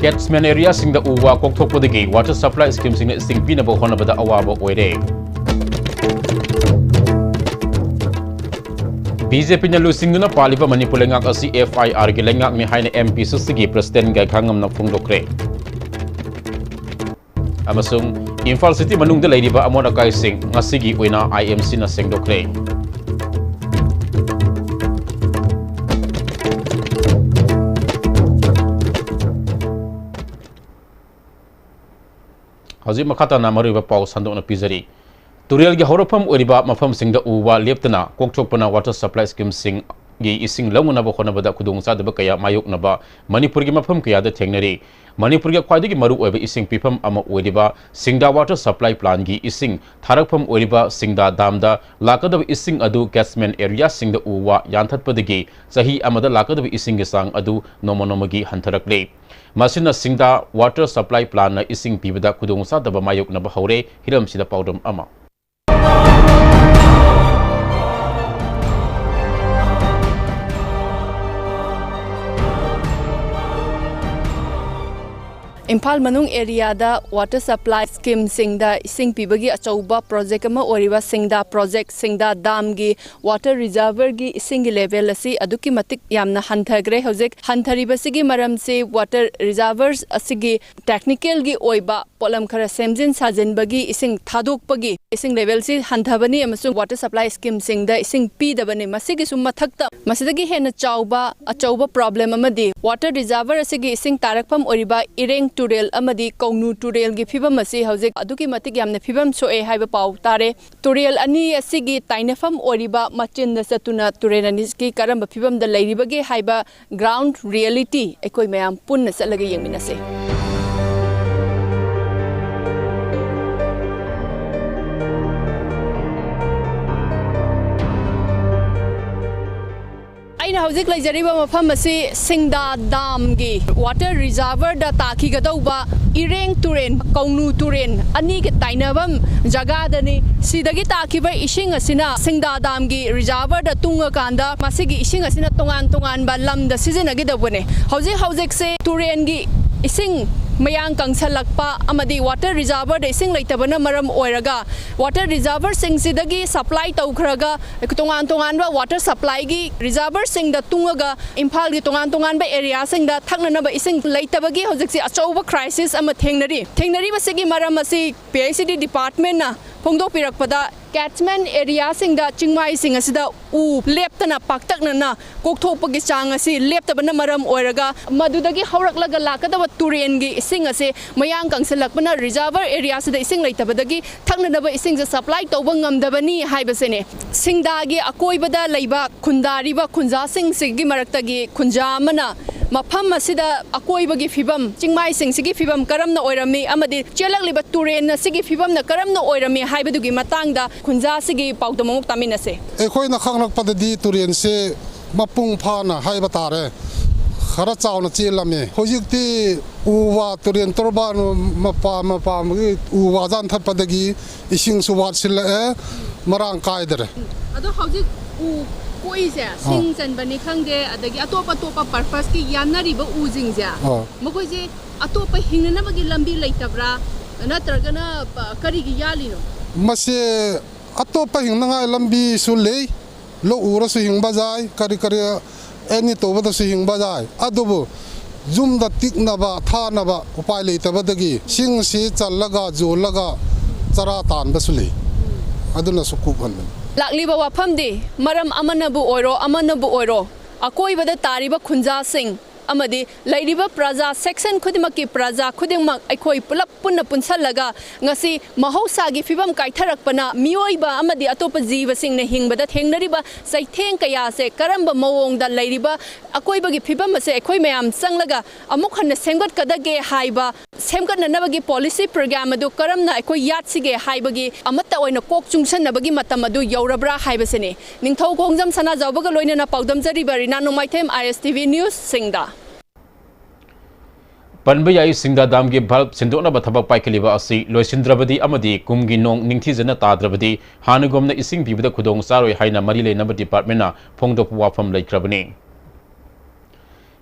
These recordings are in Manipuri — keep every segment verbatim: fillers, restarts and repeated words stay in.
Catchment areaꯁꯤꯡꯗ ꯎ ꯋꯥ ꯀꯣꯛꯊꯣꯛꯄꯗꯒꯤ water supply schemeꯁꯤꯡꯅ ꯏꯁꯤꯡ ꯄꯤꯅꯕ ꯍꯣꯠꯅꯕꯗ ꯑꯋꯥꯕ ꯑꯣꯏꯔꯦ꯫ BJPꯅ ꯂꯨꯆꯤꯡꯗꯨꯅ ꯄꯥꯜꯂꯤꯕ ꯃꯅꯤꯄꯨꯔ ꯂꯩꯉꯥꯛ ꯑꯁꯤ FIRꯒꯤ ꯂꯩꯉꯥꯛꯅꯤ ꯍꯥꯏꯅ MPCCꯒꯤ President ꯒꯥꯏꯈꯥꯉꯝꯅ ꯐꯣꯡꯗꯣꯛꯈ꯭ꯔꯦ꯫ ꯑꯃꯁꯨꯡ ꯏꯝꯐꯥꯜ city ꯃꯅꯨꯡꯗ ꯂꯩꯔꯤꯕ ꯑꯃꯣꯠ ꯑꯀꯥꯏꯁꯤꯡ ꯉꯁꯤꯒꯤ ꯑꯣꯏꯅ IMCꯅ ꯁꯦꯡꯗꯣꯛꯈ꯭ꯔꯦ꯫ ꯍꯧꯖꯤꯛ ꯃꯈꯥ ꯇꯥꯅ ꯃꯔꯨꯑꯣꯏꯕ ꯄꯥꯎ ꯁꯟꯗꯣꯛꯅ ꯄꯤꯖꯔꯤ꯫ ꯇꯨꯔꯦꯜꯒꯤ ꯍꯧꯔꯛꯐꯝ ꯑꯣꯏꯔꯤꯕ ꯃꯐꯝꯁꯤꯡꯗ ꯎ ꯋꯥ ꯂꯦꯞꯇꯅ ꯀꯣꯛꯊꯣꯛꯄꯅ water supply schemeꯁꯤꯡꯒꯤ ꯏꯁꯤꯡ ꯂꯧꯅꯅꯕ ꯍꯣꯠꯅꯕꯗ ꯈꯨꯗꯣꯡꯆꯥꯗꯕ ꯀꯌꯥ ꯃꯥꯌꯣꯛꯅꯕ ꯃꯅꯤꯄꯨꯔꯒꯤ ꯃꯐꯝ ꯀꯌꯥꯗ ꯊꯦꯡꯅꯔꯤ꯫ ꯃꯅꯤꯄꯨꯔꯒꯤ ꯈ꯭ꯋꯥꯏꯗꯒꯤ ꯃꯔꯨꯑꯣꯏꯕ ꯏꯁꯤꯡ ꯄꯤꯐꯝ ꯑꯃ ꯑꯣꯏꯔꯤꯕ ꯁꯤꯡꯗꯥ water supply plantꯒꯤ ꯏꯁꯤꯡ ꯊꯥꯔꯛꯐꯝ ꯑꯣꯏꯔꯤꯕ ꯁꯤꯡꯗꯥ damꯗ ꯂꯥꯛꯀꯗꯕ ꯏꯁꯤꯡ ꯑꯗꯨ catchment areaꯁꯤꯡꯗ ꯎ ꯋꯥ ꯌꯥꯟꯊꯠꯄꯗꯒꯤ ꯆꯍꯤ ꯑꯃꯗ ꯂꯥꯛꯀꯗꯕ ꯏꯁꯤꯡꯒꯤ ꯆꯥꯡ ꯑꯗꯨ ꯅꯣꯡꯃ ꯅꯣꯡꯃꯒꯤ ꯍꯟꯊꯔꯛꯂꯦ꯫ ꯃꯁꯤꯅ ꯁꯤꯡꯗꯥ water supply plantꯅ ꯏꯁꯤꯡ ꯄꯤꯕꯗ ꯈꯨꯗꯣꯡꯆꯥꯗꯕ ꯃꯥꯌꯣꯛꯅꯕ ꯍꯧꯔꯦ꯫ ꯍꯤꯔꯝꯁꯤꯗ ꯄꯥꯎꯗꯝ ꯑꯃ꯫ ꯏꯝꯐꯥꯜ ꯃꯅꯨꯡ areaꯗ water supply schemeꯁꯤꯡꯗ ꯏꯁꯤꯡ ꯄꯤꯕꯒꯤ ꯑꯆꯧꯕ project ꯑꯃ ꯑꯣꯏꯔꯤꯕ ꯁꯤꯡꯗꯥ project, ꯁꯤꯡꯗꯥ damꯒꯤ water reservoirꯒꯤ ꯏꯁꯤꯡꯒꯤ level ꯑꯁꯤ ꯑꯗꯨꯛꯀꯤ ꯃꯇꯤꯛ ꯌꯥꯝꯅ ꯍꯟꯊꯈ꯭ꯔꯦ꯫ ꯍꯧꯖꯤꯛ ꯍꯟꯊꯔꯤꯕꯁꯤꯒꯤ ꯃꯔꯝꯁꯤ water reservoirs ꯑꯁꯤꯒꯤ technicalꯒꯤ ꯑꯣꯏꯕ ꯄꯣꯠꯂꯝ ꯈꯔ ꯁꯦꯝꯖꯤꯟ ꯁꯥꯖꯤꯟꯕꯒꯤ ꯏꯁꯤꯡ ꯊꯥꯗꯣꯛꯄꯒꯤ ꯏꯁꯤꯡ levelꯁꯤ ꯍꯟꯊꯕꯅꯤ ꯑꯃꯁꯨꯡ water supply schemeꯁꯤꯡꯗ ꯏꯁꯤꯡ ꯄꯤꯗꯕꯅꯤ꯫ ꯃꯁꯤꯒꯤꯁꯨ ꯃꯊꯛꯇ ꯃꯁꯤꯗꯒꯤ ꯍꯦꯟꯅ ꯆꯥꯎꯕ ꯑꯆꯧꯕ problem ꯑꯃꯗꯤ water reservoir ꯑꯁꯤꯒꯤ ꯏꯁꯤꯡ ꯇꯥꯔꯛꯐꯝ ꯑꯣꯏꯔꯤꯕ ꯏꯔꯦꯡ ꯇꯨꯔꯦꯜ ꯑꯃꯗꯤ ꯀꯧꯅꯨ ꯇꯨꯔꯦꯜꯒꯤ ꯐꯤꯕꯝ ꯑꯁꯤ ꯍꯧꯖꯤꯛ ꯑꯗꯨꯛꯀꯤ ꯃꯇꯤꯛ ꯌꯥꯝꯅ ꯐꯤꯕꯝ ꯁꯣꯛꯑꯦ ꯍꯥꯏꯕ ꯄꯥꯎ ꯇꯥꯔꯦ꯫ ꯇꯨꯔꯦꯜ ꯑꯅꯤ ꯑꯁꯤꯒꯤ ꯇꯥꯏꯅꯐꯝ ꯑꯣꯏꯔꯤꯕ ꯃꯆꯤꯟꯗ ꯆꯠꯇꯨꯅ ꯇꯨꯔꯦꯜ ꯑꯅꯤꯁꯤ ꯀꯔꯝꯕ ꯐꯤꯕꯝꯗ ꯂꯩꯔꯤꯕꯒꯦ ꯍꯥꯏꯕ ground reality ꯑꯩꯈꯣꯏ ꯃꯌꯥꯝ ꯄꯨꯟꯅ ꯆꯠꯂꯒ ꯌꯦꯡꯃꯤꯟꯅꯁꯦ꯫ ꯑꯩꯅ ꯍꯧꯖꯤꯛ ꯂꯩꯖꯔꯤꯕ ꯃꯐꯝ ꯑꯁꯤ ꯁꯤꯡꯗꯥ damꯒꯤ water reservoirꯗ ꯇꯥꯈꯤꯒꯗꯧꯕ ꯏꯔꯦꯡ ꯇꯨꯔꯦꯟ, ꯀꯧꯅꯨ ꯇꯨꯔꯦꯟ ꯑꯅꯤꯒꯤ ꯇꯥꯏꯅꯐꯝ ꯖꯒꯥꯗꯅꯤ꯫ ꯁꯤꯗꯒꯤ ꯇꯥꯈꯤꯕ ꯏꯁꯤꯡ ꯑꯁꯤꯅ ꯁꯤꯡꯗꯥ damꯒꯤ reservoirꯗ ꯇꯨꯡꯉꯀꯥꯟꯗ ꯃꯁꯤꯒꯤ ꯏꯁꯤꯡ ꯑꯁꯤꯅ ꯇꯣꯉꯥꯟ ꯇꯣꯉꯥꯟꯕ ꯂꯝꯗ ꯁꯤꯖꯤꯟꯅꯒꯗꯧꯕꯅꯦ꯫ ꯍꯧꯖꯤꯛ ꯍꯧꯖꯤꯛꯁꯦ ꯇꯨꯔꯦꯟꯒꯤ ꯏꯁꯤꯡ ꯃꯌꯥꯡ ꯀꯪꯁꯜꯂꯛꯄ ꯑꯃꯗꯤ ꯋꯥꯇꯔ ꯔꯤꯖꯥꯔꯚꯔꯗ ꯏꯁꯤꯡ ꯂꯩꯇꯕꯅ ꯃꯔꯝ ꯑꯣꯏꯔꯒ ꯋꯥꯇꯔ ꯔꯤꯖꯥꯔꯚꯔꯁꯤꯡꯁꯤꯗꯒꯤ ꯁꯄ꯭ꯂꯥꯏ ꯇꯧꯈ꯭ꯔꯒ ꯇꯣꯉꯥꯟ ꯇꯣꯉꯥꯟꯕ ꯋꯥꯇꯔ ꯁꯄ꯭ꯂꯥꯏꯒꯤ ꯔꯤꯖꯥꯔꯚꯔꯁꯤꯡꯗ ꯇꯨꯡꯉꯒ ꯏꯝꯐꯥꯜꯒꯤ ꯇꯣꯉꯥꯟ ꯇꯣꯉꯥꯟꯕ ꯑꯦꯔꯤꯌꯥꯁꯤꯡꯗ ꯊꯛꯅꯅꯕ ꯏꯁꯤꯡ ꯂꯩꯇꯕꯒꯤ ꯍꯧꯖꯤꯛꯁꯤ ꯑꯆꯧꯕ ꯀ꯭ꯔꯥꯏꯁꯤꯁ ꯑꯃ ꯊꯦꯡꯅꯔꯤ꯫ ꯊꯦꯡꯅꯔꯤꯕꯁꯤꯒꯤ ꯃꯔꯝ ꯑꯁꯤ ꯄꯤ ꯑꯩꯆ ꯏ ꯗꯤ ꯗꯤꯄꯥꯔꯠꯃꯦꯟꯅ ꯐꯣꯡꯗꯣꯛꯄꯤꯔꯛꯄꯗ, ꯀꯦꯠꯆꯃꯦꯟ ꯑꯦꯔꯤꯌꯥꯁꯤꯡꯗ ꯆꯤꯡꯃꯥꯏꯁꯤꯡ ꯑꯁꯤꯗ ꯎ ꯂꯦꯞꯇꯅ ꯄꯥꯛꯇꯛꯅꯅ ꯀꯣꯛꯊꯣꯛꯄꯒꯤ ꯆꯥꯡ ꯑꯁꯤ ꯂꯦꯞꯇꯕꯅ ꯃꯔꯝ ꯑꯣꯏꯔꯒ ꯃꯗꯨꯗꯒꯤ ꯍꯧꯔꯛꯂꯒ ꯂꯥꯛꯀꯗꯕ ꯇꯨꯔꯦꯟꯒꯤ ꯏꯁꯤꯡ ꯑꯁꯤ ꯃꯌꯥꯡ ꯀꯪꯁꯤꯜꯂꯛꯄꯅ ꯔꯤꯖꯥꯔꯚꯔ ꯑꯦꯔꯤꯌꯥꯁꯤꯗ ꯏꯁꯤꯡ ꯂꯩꯇꯕꯗꯒꯤ ꯊꯛꯅꯅꯕ ꯏꯁꯤꯡꯁꯦ ꯁꯄ꯭ꯂꯥꯏ ꯇꯧꯕ ꯉꯝꯗꯕꯅꯤ ꯍꯥꯏꯕꯁꯤꯅꯤ꯫ ꯁꯤꯡꯗꯥꯒꯤ ꯑꯀꯣꯏꯕꯗ ꯂꯩꯕ ꯈꯨꯟꯗꯥꯔꯤꯕ ꯈꯨꯟꯖꯥꯁꯤꯡꯁꯤꯒꯤ ꯃꯔꯛꯇꯒꯤ ꯈꯨꯟꯖꯥ ꯑꯃꯅ ꯃꯐꯝ ꯑꯁꯤꯗ ꯑꯀꯣꯏꯕꯒꯤ ꯐꯤꯕꯝ, ꯆꯤꯡꯃꯥꯏꯁꯤꯡꯁꯤꯒꯤ ꯐꯤꯕꯝ ꯀꯔꯝꯅ ꯑꯣꯏꯔꯝꯃꯤ ꯑꯃꯗꯤ ꯆꯦꯜꯂꯛꯂꯤꯕ ꯇꯨꯔꯦꯟ ꯑꯁꯤꯒꯤ ꯐꯤꯕꯝꯅ ꯀꯔꯝꯅ ꯑꯣꯏꯔꯝꯃꯤ ꯍꯥꯏꯕꯗꯨꯒꯤ ꯃꯇꯥꯡꯗ ꯈꯨꯟꯖꯥꯁꯤꯒꯤ ꯄꯥꯎꯗꯝ ꯑꯃꯨꯛ ꯇꯥꯃꯤꯟꯅꯁꯦ꯫ ꯑꯩꯈꯣꯏꯅ ꯈꯪꯂꯛꯄꯗꯗꯤ ꯇꯨꯔꯦꯟꯁꯦ ꯃꯄꯨꯡ ꯐꯥꯅ ꯍꯥꯏꯕ ꯇꯥꯔꯦ, ꯈꯔ ꯆꯥꯎꯅ ꯆꯦꯜꯂꯝꯃꯤ꯫ ꯍꯧꯖꯤꯛꯇꯤ ꯎ ꯋꯥ, ꯇꯨꯔꯦꯟ ꯇꯣꯔꯕꯥꯟ ꯃꯄꯥ ꯃꯄꯥꯒꯤ ꯎ ꯋꯥ ꯌꯥꯟꯊꯠꯄꯗꯒꯤ ꯏꯁꯤꯡꯁꯨ ꯋꯥꯠꯁꯤꯜꯂꯛꯑꯦ, ꯃꯔꯥꯡ ꯀꯥꯏꯗꯔꯦ꯫ ꯑꯗꯣ ꯍꯧꯖꯤꯛ ꯎ ꯀꯣꯛꯏꯁꯦ, ꯁꯤꯡ ꯆꯟꯕꯅꯤ ꯈꯪꯗꯦ, ꯑꯗꯒꯤ ꯑꯇꯣꯞ ꯑꯇꯣꯞꯄ ꯄꯔꯄꯁꯀꯤ ꯌꯥꯟꯅꯔꯤꯕ ꯎꯁꯤꯡꯁꯦ, ꯑꯥ꯫ ꯃꯈꯣꯏꯁꯦ ꯑꯇꯣꯞꯄ ꯍꯤꯡꯅꯅꯕꯒꯤ ꯂꯝꯕꯤ ꯂꯩꯇꯕ꯭ꯔꯥ, ꯅꯠꯇ꯭ꯔꯒꯅ, ꯑ, ꯀꯔꯤꯒꯤ ꯌꯥꯜꯂꯤꯅꯣ? ꯃꯁꯤ ꯑꯇꯣꯞꯄ ꯍꯤꯡꯅꯉꯥꯏ ꯂꯝꯕꯤꯁꯨ ꯂꯩ, ꯂꯧ ꯎꯔꯁꯨ ꯍꯤꯡꯕ ꯌꯥꯏ, ꯀꯔꯤ ꯀꯔꯤ ꯑꯦꯅꯤ ꯇꯧꯕꯗꯁꯨ ꯍꯤꯡꯕ ꯌꯥꯏ꯫ ꯑꯗꯨꯕꯨ ꯌꯨꯝꯗ ꯇꯤꯛꯅꯕ, ꯊꯥꯅꯕ ꯎꯄꯥꯏ ꯂꯩꯇꯕꯗꯒꯤ ꯁꯤꯡꯁꯤ ꯆꯜꯂꯒ, ꯌꯣꯜꯂꯒ ꯆꯔꯥ ꯇꯥꯟꯕꯁꯨ ꯂꯩ꯫ ꯑꯗꯨꯅꯁꯨ ꯀꯣꯛꯍꯟꯕꯅꯤ꯫ ꯂꯥꯛꯂꯤꯕ ꯋꯥꯐꯝꯗꯤ ꯃꯔꯝ ꯑꯃꯅꯕꯨ ꯑꯣꯏꯔꯣ, ꯑꯃꯅꯕꯨ ꯑꯣꯏꯔꯣ, ꯑꯀꯣꯏꯕꯗ ꯇꯥꯔꯤꯕ ꯈꯨꯟꯖꯥꯁꯤꯡ ꯑꯃꯗꯤ ꯂꯩꯔꯤꯕ ꯄ꯭ꯔꯖꯥ, ꯁꯦꯛꯁꯟ ꯈꯨꯗꯤꯡꯃꯛꯀꯤ ꯄ꯭ꯔꯖꯥ ꯈꯨꯗꯤꯡꯃꯛ ꯑꯩꯈꯣꯏ ꯄꯨꯂꯞ ꯄꯨꯟꯅ ꯄꯨꯟꯁꯜꯂꯒ ꯉꯁꯤ ꯃꯍꯧꯁꯥꯒꯤ ꯐꯤꯕꯝ ꯀꯥꯏꯊꯔꯛꯄꯅ ꯃꯤꯑꯣꯏꯕ ꯑꯃꯗꯤ ꯑꯇꯣꯞꯄ ꯖꯤꯕꯁꯤꯡꯅ ꯍꯤꯡꯕꯗ ꯊꯦꯡꯅꯔꯤꯕ ꯆꯩꯊꯦꯡ ꯀꯌꯥꯁꯦ ꯀꯔꯝꯕ ꯃꯑꯣꯡꯗ ꯂꯩꯔꯤꯕ ꯑꯀꯣꯏꯕꯒꯤ ꯐꯤꯕꯝ ꯑꯁꯦ ꯑꯩꯈꯣꯏ ꯃꯌꯥꯝ ꯆꯪꯂꯒ ꯑꯃꯨꯛ ꯍꯟꯅ ꯁꯦꯝꯒꯠꯀꯗꯒꯦ ꯍꯥꯏꯕ, ꯁꯦꯝꯒꯠꯅꯅꯕꯒꯤ ꯄꯣꯂꯤꯁꯤ ꯄ꯭ꯔꯣꯒ꯭ꯔꯥꯝ ꯑꯗꯨ ꯀꯔꯝꯅ ꯑꯩꯈꯣꯏ ꯌꯥꯠꯁꯤꯒꯦ ꯍꯥꯏꯕꯒꯤ ꯑꯃꯠꯇ ꯑꯣꯏꯅ ꯀꯣꯛ ꯆꯨꯡꯁꯟꯅꯕꯒꯤ ꯃꯇꯝ ꯑꯗꯨ ꯌꯧꯔꯕ꯭ꯔꯥ ꯍꯥꯏꯕꯁꯤꯅꯤ꯫ ꯅꯤꯡꯊꯧ ꯈꯣꯡꯖꯝ ꯁꯅꯥꯖꯥꯎꯕꯒ ꯂꯣꯏꯅꯅ ꯄꯥꯎꯗꯝꯖꯔꯤꯕ ꯔꯤꯅꯥ ꯅꯣꯡꯃꯥꯏꯊꯦꯝ, ꯑꯥꯏ ꯑꯦꯁ ꯇꯤ ꯚꯤ ꯅ꯭ꯌꯨꯁ, ꯁꯤꯡꯗꯥ꯫ ꯄꯟꯕ ꯌꯥꯏ, ꯁꯤꯡꯗꯥ ꯗꯥꯝꯒꯤ ꯚꯥꯜꯚ ꯁꯤꯟꯗꯣꯛꯅꯕ ꯊꯕꯛ ꯄꯥꯏꯈꯠꯂꯤꯕ ꯑꯁꯤ ꯂꯣꯏꯁꯤꯟꯗ꯭ꯔꯕꯗꯤ ꯑꯃꯗꯤ ꯀꯨꯝꯒꯤ ꯅꯣꯡ ꯅꯤꯡꯊꯤꯖꯅ ꯇꯥꯗ꯭ꯔꯕꯗꯤ ꯍꯥꯟꯅꯒꯨꯝꯅ ꯏꯁꯤꯡ ꯄꯤꯕꯗ ꯈꯨꯗꯣꯡ ꯆꯥꯔꯣꯏ ꯍꯥꯏꯅ ꯃꯔꯤ ꯂꯩꯅꯕ ꯗꯤꯄꯥꯔꯠꯃꯦꯟꯅ ꯐꯣꯡꯗꯣꯛꯄ ꯋꯥꯐꯝ ꯂꯩꯈ꯭ꯔꯕꯅꯤ꯫